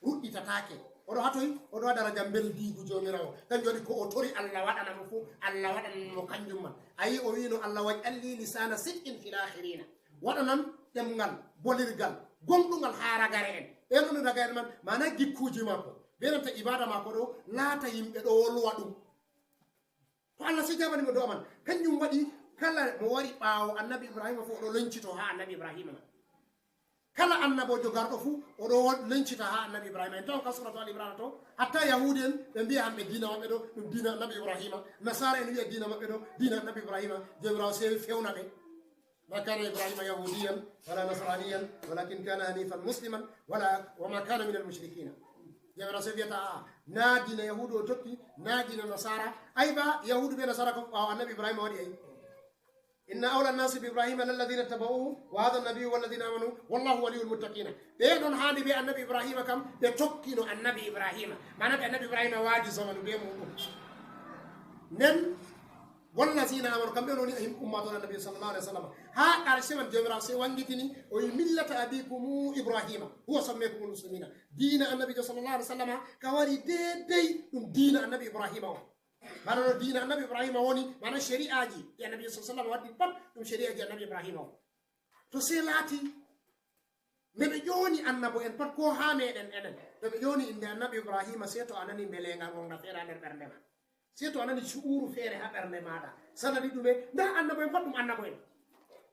ruɗɗitataake. Oɗo hatoy, oɗo ha daraja mbeldiigu Jawmiraawo. Kanjum waɗi ko o tori Allah waɗana mo fuu, Allah waɗanan mo kanjum man. A yi o wi'no Allah, "Waj'al li lisana sidqin fil akhirina." Waɗanan ɗemngal bolirgal, gonɗungal haa ragare en. Ɓe non ragare man, maana gikkuuji maako, be nanta ibaada maako ɗo, laata yimɓe ɗo wolwa ɗum. To Allah sey jaabani mo do'a man. Kanjum waɗi kala mo wari ɓaawo Annabi Ibrahima fuu, o ɗo loncito haa Annabi Ibrahima man. Kala annaboojo garɗo fuu, o ɗo lencita haa Annabi Ibrahima. En tawon ka suuratu Ali Imrana to, hatta Yahuudu en, ɓe mbi'a hamɓe diina maɓɓe ɗo, ɗum diina Annabi Ibrahima. Nasaara en wi'a diina maɓɓe ɗo, diina Annabi Ibrahima. Jawmiraawo sey fewna ɓe. ما كان إبراهيم يهوديا ولا نصرانيا ولكن كان حنيفا مسلما ولا، وما كان من المشركين. Jawmiraawo sey wi'ata, a'a, naa diina Yahuudu o tokki, naa diina Nasaara. Ay ba, Yahuudu be Nasaara ko ɓaawo Annabi Ibrahima waɗi ay. إن أولى الناس بإبراهيم للذين اتبعوه وهذا النبي والذين آمنوا والله ولي المتقين. Ɓe non haandi be Annabi Ibrahima kam, ɓe tokkino Annabi Ibrahima. Maana ɓe Annabi Ibrahima waadi zamanu be muɗum. Nden Wallazina amanu, kamɓe on woni ummatore Annabi sallallahu alaihi wasallam. Haa karshe man, Joomiraawo sey wangitini, o wi, "Millata abikum Ibrahima, huwa sammaykumul muslimina." Diina Annabiijo sallallahu alaihi wasallam ka wari deydey ɗum diina Annabi Ibrahima on. Bana no diina Annabi Ibrahima woni, bana shari'aaji ɗi Annabi sallallahu alaihi wasallam waddi pat, ɗum shari'aaji Annabi Ibrahima on. To sey laati, nde ɓe ƴooni annabo en pat, ko haa meɗen enen, to ɓe ƴooni innde Annabi Ibrahima, sey to a nani mbeleengal ngonga feere haa nder ɓernde ma. Sey to a nani cu'uru feere haa ɓernde maaɗa. Sanadi ɗume? Ndaa annabo en pat ɗum annabo en.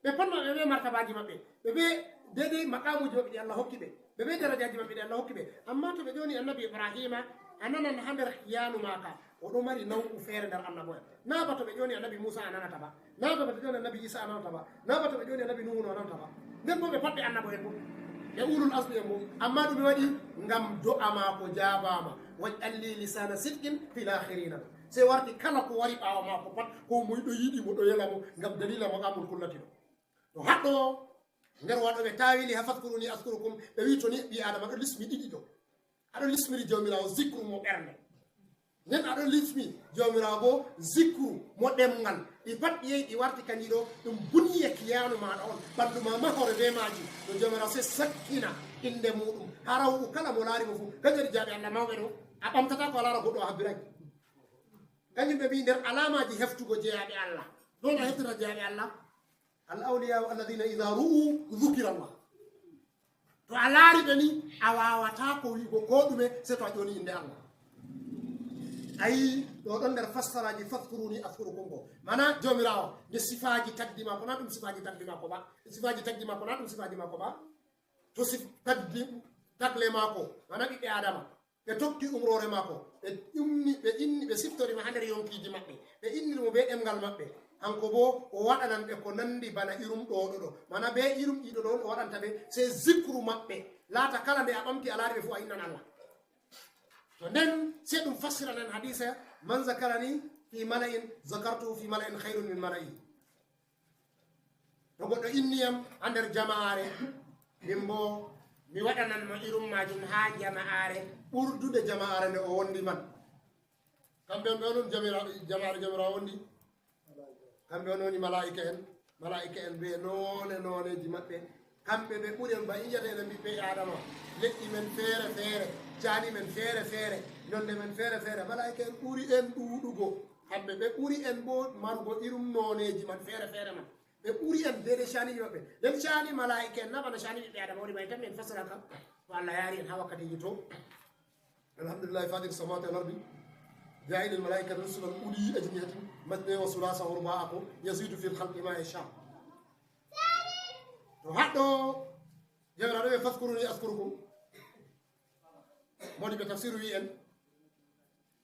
Ɓe pat maɓɓe ɓe martabaaji maɓɓe. Ɓe ɓe deydey maqaamuuji maɓɓe ɗi Allah hokki ɓe. Ɓe ɓe darajaaji maɓɓe ɗi Allah hokki ɓe. Ammaa to ɓe ƴooni Annabi Ibrahima, a nanan haa nder kiyaanu maaka, o ɗo mari naw'u feere nder annabo en. Naa ba to ɓe ƴooni Annabi Muusa a nanata ba. Naa ba to ɓe ƴooni Annabi Iisa a nanata ba. Naa ba to ɓe ƴooni Annabi Nuuhu no a nanata ba. Nden bo ɓe pat ɓe annabo en bo. Ɓe ulul azmi en bo. Ammaa ɗum ɓe waɗi ngam do'a maako jaabaama. "Waj'al li lisaana sidqin fil aakhiriina." Sey warti kala ko wari ɓaawo maako pat, ko moy ɗo yiɗi mo, ɗo yela mo, ngam daliila maqaamul kullati ɗo. To haɗɗo o, nder waɗooɓe taawili haa "fadhkuruni azkurkum", ɓe wi to ni ɓii Aadama ɗo lismi ɗiɗi ɗo. Aɗo lismiri Joomiraawo zikru mo ɓernde. Nden aɗo lismi Joomiraawo bo zikru mo ɗemngal. Ɗi pat ɗi yehi ɗi warti kanji ɗo, ɗum bunye kiyaanu maaɗa on. Ɓandu ma mahore bee maaji. To Joomiraawo sey sakkina innde muuɗum. Haa rawɗu kala mo laari mo fuu. Kanjum waɗi jaaɓe Allah mawɓe ɗo. A ɓamtataa ko a laara goɗɗo a habbiray. Kanjum ɓe mbi'i nder alaamaaji heftugo jeyaaɓe Allah. Ɗon a heftata jeyaaɓe Allah. "Al awliyaa alladhina idha ru'u dhukira Allah." To a laari ɓe ni, a waawataa ko wi'ugo ko ɗume, sey to a ƴooni innde Allah. Ayi, ɗo ɗon nder fassaraaji "fadhkuruni azkurkum" go. Mana Joomiraawo, nde sifaaji tagdi maako, na ɗum sifaaji tagdi maako ba. Sifaaji tagdi maako, na ɗum sifaaji maako ba. To sif-, tagdi, tagle maako, mana ɓiɓɓe Aadama. Ɓe tokki umroore maako, ɓe inni, ɓe inni, ɓe siftori mo haa nder yonkiiji maɓɓe, ɓe inniri mo bee ɗemngal maɓɓe. Hanko boo, o waɗanan ɓe ko nanndi bana irum ɗo ɗo ɗo. Mana bee irum ɗiɗo ɗo on o waɗanta ɓe, sey zikru maɓɓe. Laata kala nde a ɓamti a laari ɓe fuu a innan Allah. To nden, sey ɗum fassiranan hadiisa, "Man zakarani fi mala'in, zakartuhu fi mala'in khayrun min mala'i." To goɗɗo inni yam haa nder jama'aare, min boo mi waɗanan mo irum maajum haa jama'aare ɓurdude jama'aare nde o wondi man. Kamɓe on ɓe onon jamira-, jama'aare Jawmiraawo wondi. Kamɓe on woni malaa'ika en. Malaa'ika en bee noone nooneeji maɓɓe. Kamɓe ɓe ɓuri en ba injata enen ɓiɓɓe Aadama. Leƴƴi men feere feere, caani men feere feere, nonde men feere feere. Malaa'ika en ɓuri en ɗuuɗugo. Kamɓe ɓe ɓuri en boo marugo irum nooneeji man feere feere man. Ɓe ɓuri en deydey caaniiji maɓɓe. Nden caani malaa'ika en na bana caani ɓiɓɓe Aadama woni, ɓay tan min fassira kam. Ko Allah yaari en haa wakkatiiji to. Alhamdulillahi fatir samawati wal ardi. Ja'ilil malaa'ikati rusulan uli ajnihatin masna wa sulasa wa ruba'a ko yazidu fil khalqi ma yasha. To haɗɗo Jawmiraaɗo ɓe fadhkuruni azkurkum. Modi ɓe tafsiru wi en.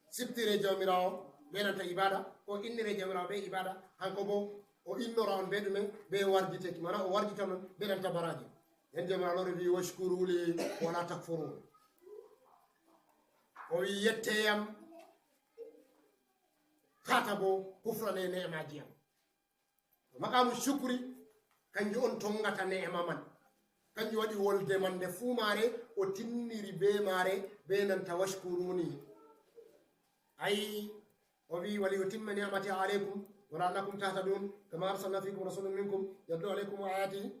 Siftire Jawmiraawo bee nanta ibaada, o innire Jawmiraawo bee ibaada, hanko boo o innora on bee ɗumen, bee warjiteki, mana o warjita on bee nanta baraaji. Nden Jawmiraawo lori wi, "Washkuru li wala takfurun." O wi, "Yette yam, tata boo kufrane ne'emaaji yam." Maqaamu shukri, kanjum on tongata ne'ema man. Kanjum waɗi wolde man nde fuu maare, o tinniri bee maare, bee nanta washkuruni. Ayi, o wi, "Wali yutimma ni'mati alaykum, wa la'allakum tahtadun, kama arsalna fikum rasulun minkum, yatlu alaykum ayati,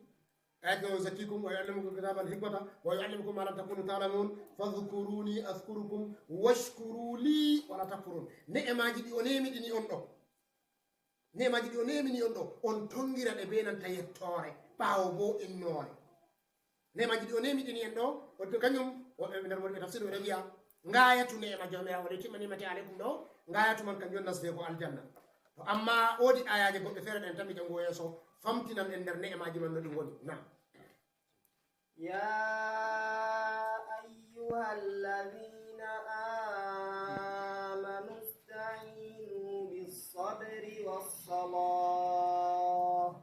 ayati wa yuzakkikum, wa yu'allimukum kitaba wal hikmata, wa yu'allimukum ma lam takunu ta'lamun, fadhkuruni azkurkum, washkuru li, wala takfurun." Ne'emaaji ɗi o neemiɗini on ɗo. Ne'emaaji ɗi o neemini on ɗo, on tongira ɗe bee nanta yettoore, ɓaawo boo innoore. Ne'emaaji ɗi o neemiɗini en ɗo, o to kanjum, woɓɓe nder wonɓe tafsir ɓe ɗo wi'a, ngaayatu ne'ema Jawmiraawo, "Wali yutimma ni'mati alaykum" ɗo, ngaayatu man kanjum on nasdeego aljanna. To amma woodi ayaaje goɗɗe feere ɗen tan mi janngo yeeso, famtinan en nder ne'emaaji man no ɗi ngoni. Naam. يا أيها الذين آمنوا استعينوا بالصبر والصلاة،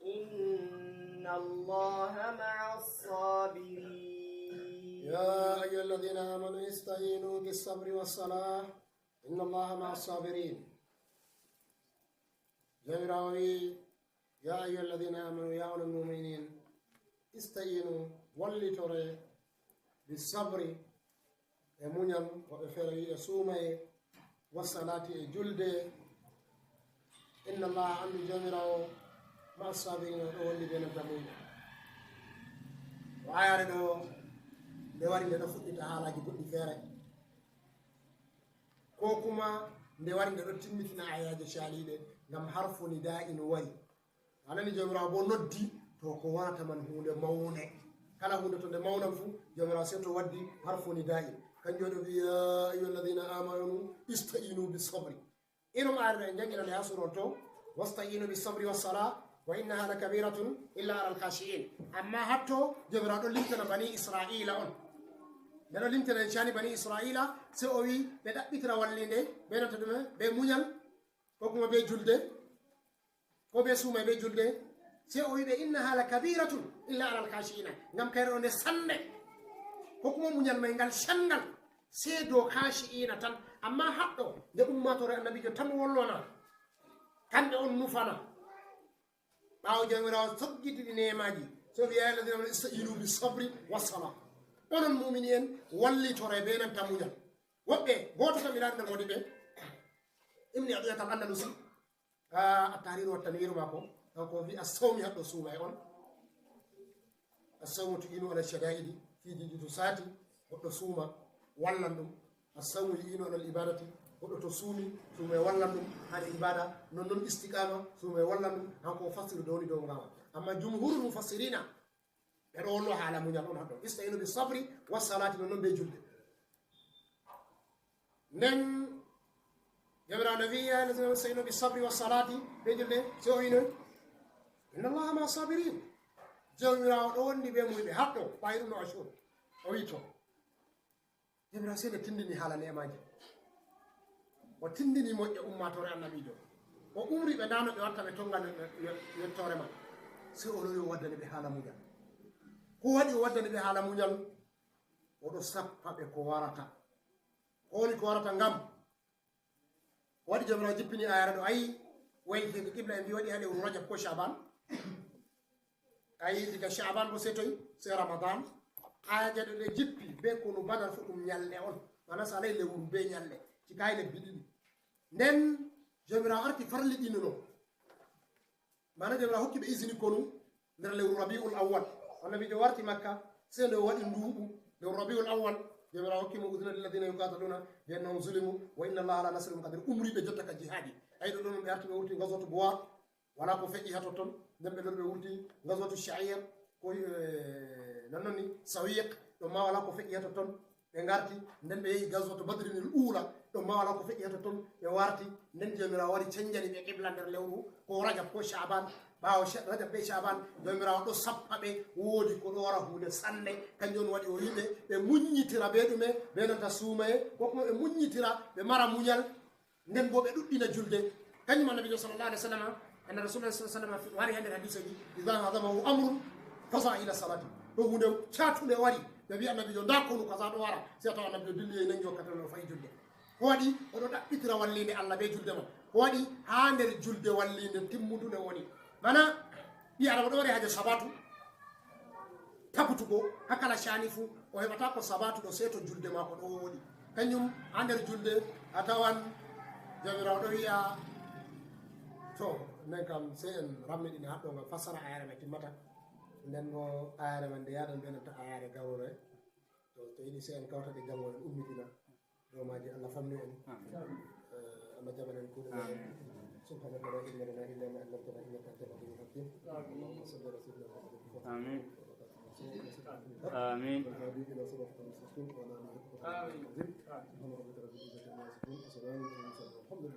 إن الله مع الصابرين. يا أيها الذين آمنوا استعينوا بالصبر والصلاة، إن الله مع الصابرين. Jawmiraawo wi'i, "Ya ayyuha alladhina amanu, ya onon mu'minin, ista'inu, wallitore, bis sabri, e muñal, woɓɓe feere wi'i e suumaye, was salati, e julde, Inna Allaha, anndu Joomiraawo, ma'a saabiriina, o ɗo wondi bee nanta muuyɓe. O ayaare ɗo, nde wari nde ɗo fuɗɗita haalaaji goɗɗi feere. Ko kuma nde wari nde ɗo timmitina ayaaje caaliiɗe, ngam harfu nidaa'in wari. A nani Joomiraawo boo noddi, to ko warata man huunde mawnde. Kala huunde to nde mawnan fuu, Joomiraawo sey to waddi harfu nidaa'in. Kanjum waɗi o wi'i, "Yaa ayyuhal ladina amanu ista'inu bis sabri." Irin ayre en jannginande haa suura on to, "Wasta'inu bis sabri was sala, wa innaha lakabiratun illa alal khashi'in." Amma hatto Joomiraawo ɗo limtana bani Isra'iila on. Nde ɗo limtana en cani bani Isra'iila, sey o wi'i ɓe ɗaɓɓitira walliinde, bee nanta ɗume, bee munyal, ko kuma bee julde, ko bee suumay bee julde, sey o wi'i ɓe, "Innaha lakabiratun illa alal khashi'ina." Ngam kayre ɗo nde sannde, ko kuma munyal may ngal canngal, sey dow khashi'ina tan. Amma haɗɗo, nde ummaatoore annabiijo tan wolwana, kamɓe on nufana. Ɓaawo Joomiraawo soggitini neemaaji, sey o wi'i, "Yaa ayyuhal ladina amanu ista'inu bis sabri was sala." Onon mu'mini en, wallitore bee nanta munyal. Woɓɓe, gooto kam mi laari nder moodiɓɓe, Ibni Atiyat al Andalusi, a, At-Tahrir wa Tanwir maako, kanko o wi'i as-sawmi haɗɗo suuma e on. As-sawmu tu'inu ala shada'idi, fii jiiɗi to saati, goɗɗo suuma, wallan ɗum. As-sawmu yu'inu ala al-ibadati, goɗɗo to suumi, suuma e wallan ɗum haa ibada. Non non istiqama, suuma e wallan ɗum, hanko o fassiri downi dow ngama. Amma jumhurul mufassirina, ɓe ɗo wollo haala munyal on haɗɗo. Ista'inu bis sabri was salati, non non bee julde. Nden Joomiraawo no wi'i, "Yaa ayyuhal ladina amanu ista'inu bis sabri was salati," bee julde, sey o wi'i noon, "Inna Allaha ma'a sabirin." Joomiraawo ɗo wondi bee muuyɓe haɗɗo, ɓaayi ɗum no Ashur. O wi'i to. Joomiraawo sey nde tindini haala neemaaji. O tindini moƴƴe ummaatoore annabiijo. O umri ɓe ndaa no ɓe watta ɓe tonga yo-, yo-, yettoore man. Sey o lori o waddani ɓe haala munyal. Ko waɗi o waddani ɓe haala munyal? O ɗo sappa ɓe ko warata. Ko woni ko warata ngam? Ko waɗi Joomiraawo jippini ayara ɗo, ayi, waylitinde qibla en mbi waɗi haa lewru Rajab ko Sha'ban. Ayi, diga Sha'ban bo sey toy, sey Ramadan. Ayaje ɗo ɗe jippi bee konu Badar fu ɗum nyalɗe on. Mana salay lewru bee nyalɗe. Cikaay lebbi ɗiɗi. Nden Joomiraawo arti farliɗino no. Mana Joomiraawo hokki ɓe izini konu nder lewru Rabi'ul Awwal. Annabiijo warti Makka, sey nde o waɗi nduuɓu, lewru Rabi'ul Awwal, Joomiraawo hokki mo udhina lilladhina yuqataluna bi annahum zulimu wa inna Allaha ala nasrihim qadir. Umri ɓe jotta ka jihaadi. Ayi, ɗo ɗon ɓe arti ɓe wurti Ghazwatu Buwar, wala ko feƴƴi haa totton. Nden ɓe lori ɓe wurti Ghazwatu Sha'ir, ko, eh, non non ni, Sawiq, ɗon ma wala ko feƴƴi haa totton. Ɓe ngarti, nden ɓe yehi Gazwatu Badrinil Uula, ɗon ma wala ko feƴƴi haa totton, ɓe warti, nden Joomiraawo wari cenjani ɓe qibla nder lewru, ko Rajab ko Sha'ban, ɓaawo Sha-, Rajab bee Sha'ban, Joomiraawo ɗo sappa ɓe, woodi ko ɗo wara huunde sanne, kanjum on waɗi o wi'i ɓe, ɓe munyitira bee ɗume, bee nanta suumaye, ko kuma ɓe munyitira, ɓe mara munyal, nden boo ɓe ɗuɗɗina julde. Kanjum Annabiijo sallallahu alaihi wasallam, anna Rasulullah sallallahu alaihi wasallam wari haa nder hadiiseeji, "Idha hazabahu amrun faza'a ila salati." To huunde caatunde wari, ɓe mbi'a Annabiijo, "Ndaa konu kaza ɗo wara." Sey a tawa Annabiijo dilli yehi nangi wakkati o fa'i julde. Ko waɗi? O ɗo ɗaɓɓitira walliinde Allah bee julde man. Ko waɗi? Haa nder julde walliinde timmundunde woni. Mana, ɓii Aadama ɗo mari haaje sabaatu, tabutugo haa kala caani fuu, o heɓataako sabaatu ɗo sey to julde maako ɗo wooɗi. Kanjum haa nder julde a tawan Joomiraawo ɗo wi'a, to, nden kam sey en rammiɗina haɗɗo ngam fassara ayaare may timmata. Nden boo ayaare man nde yaadan bee nanta ayaare gawroore. To, to yiɗi sey en kawta ɗe janngo en ummitina. Ɗo maaji Allah famnu en. Amin. Eh, Allah jaɓan en kuuɗe men. Amin. سبحانك لا علم لنا إلا ما علمتنا إنك أنت العليم الحكيم. اللهم صل على سيدنا محمد الفاتح لما أغلق والخاتم لما سبق ناصر الحق بالحق والهادي إلى صراطك المستقيم وعلى آله حق قدره ومقداره العظيم. سبحان ربك رب العزة عما يصفون وسلام على المرسلين والحمد لله.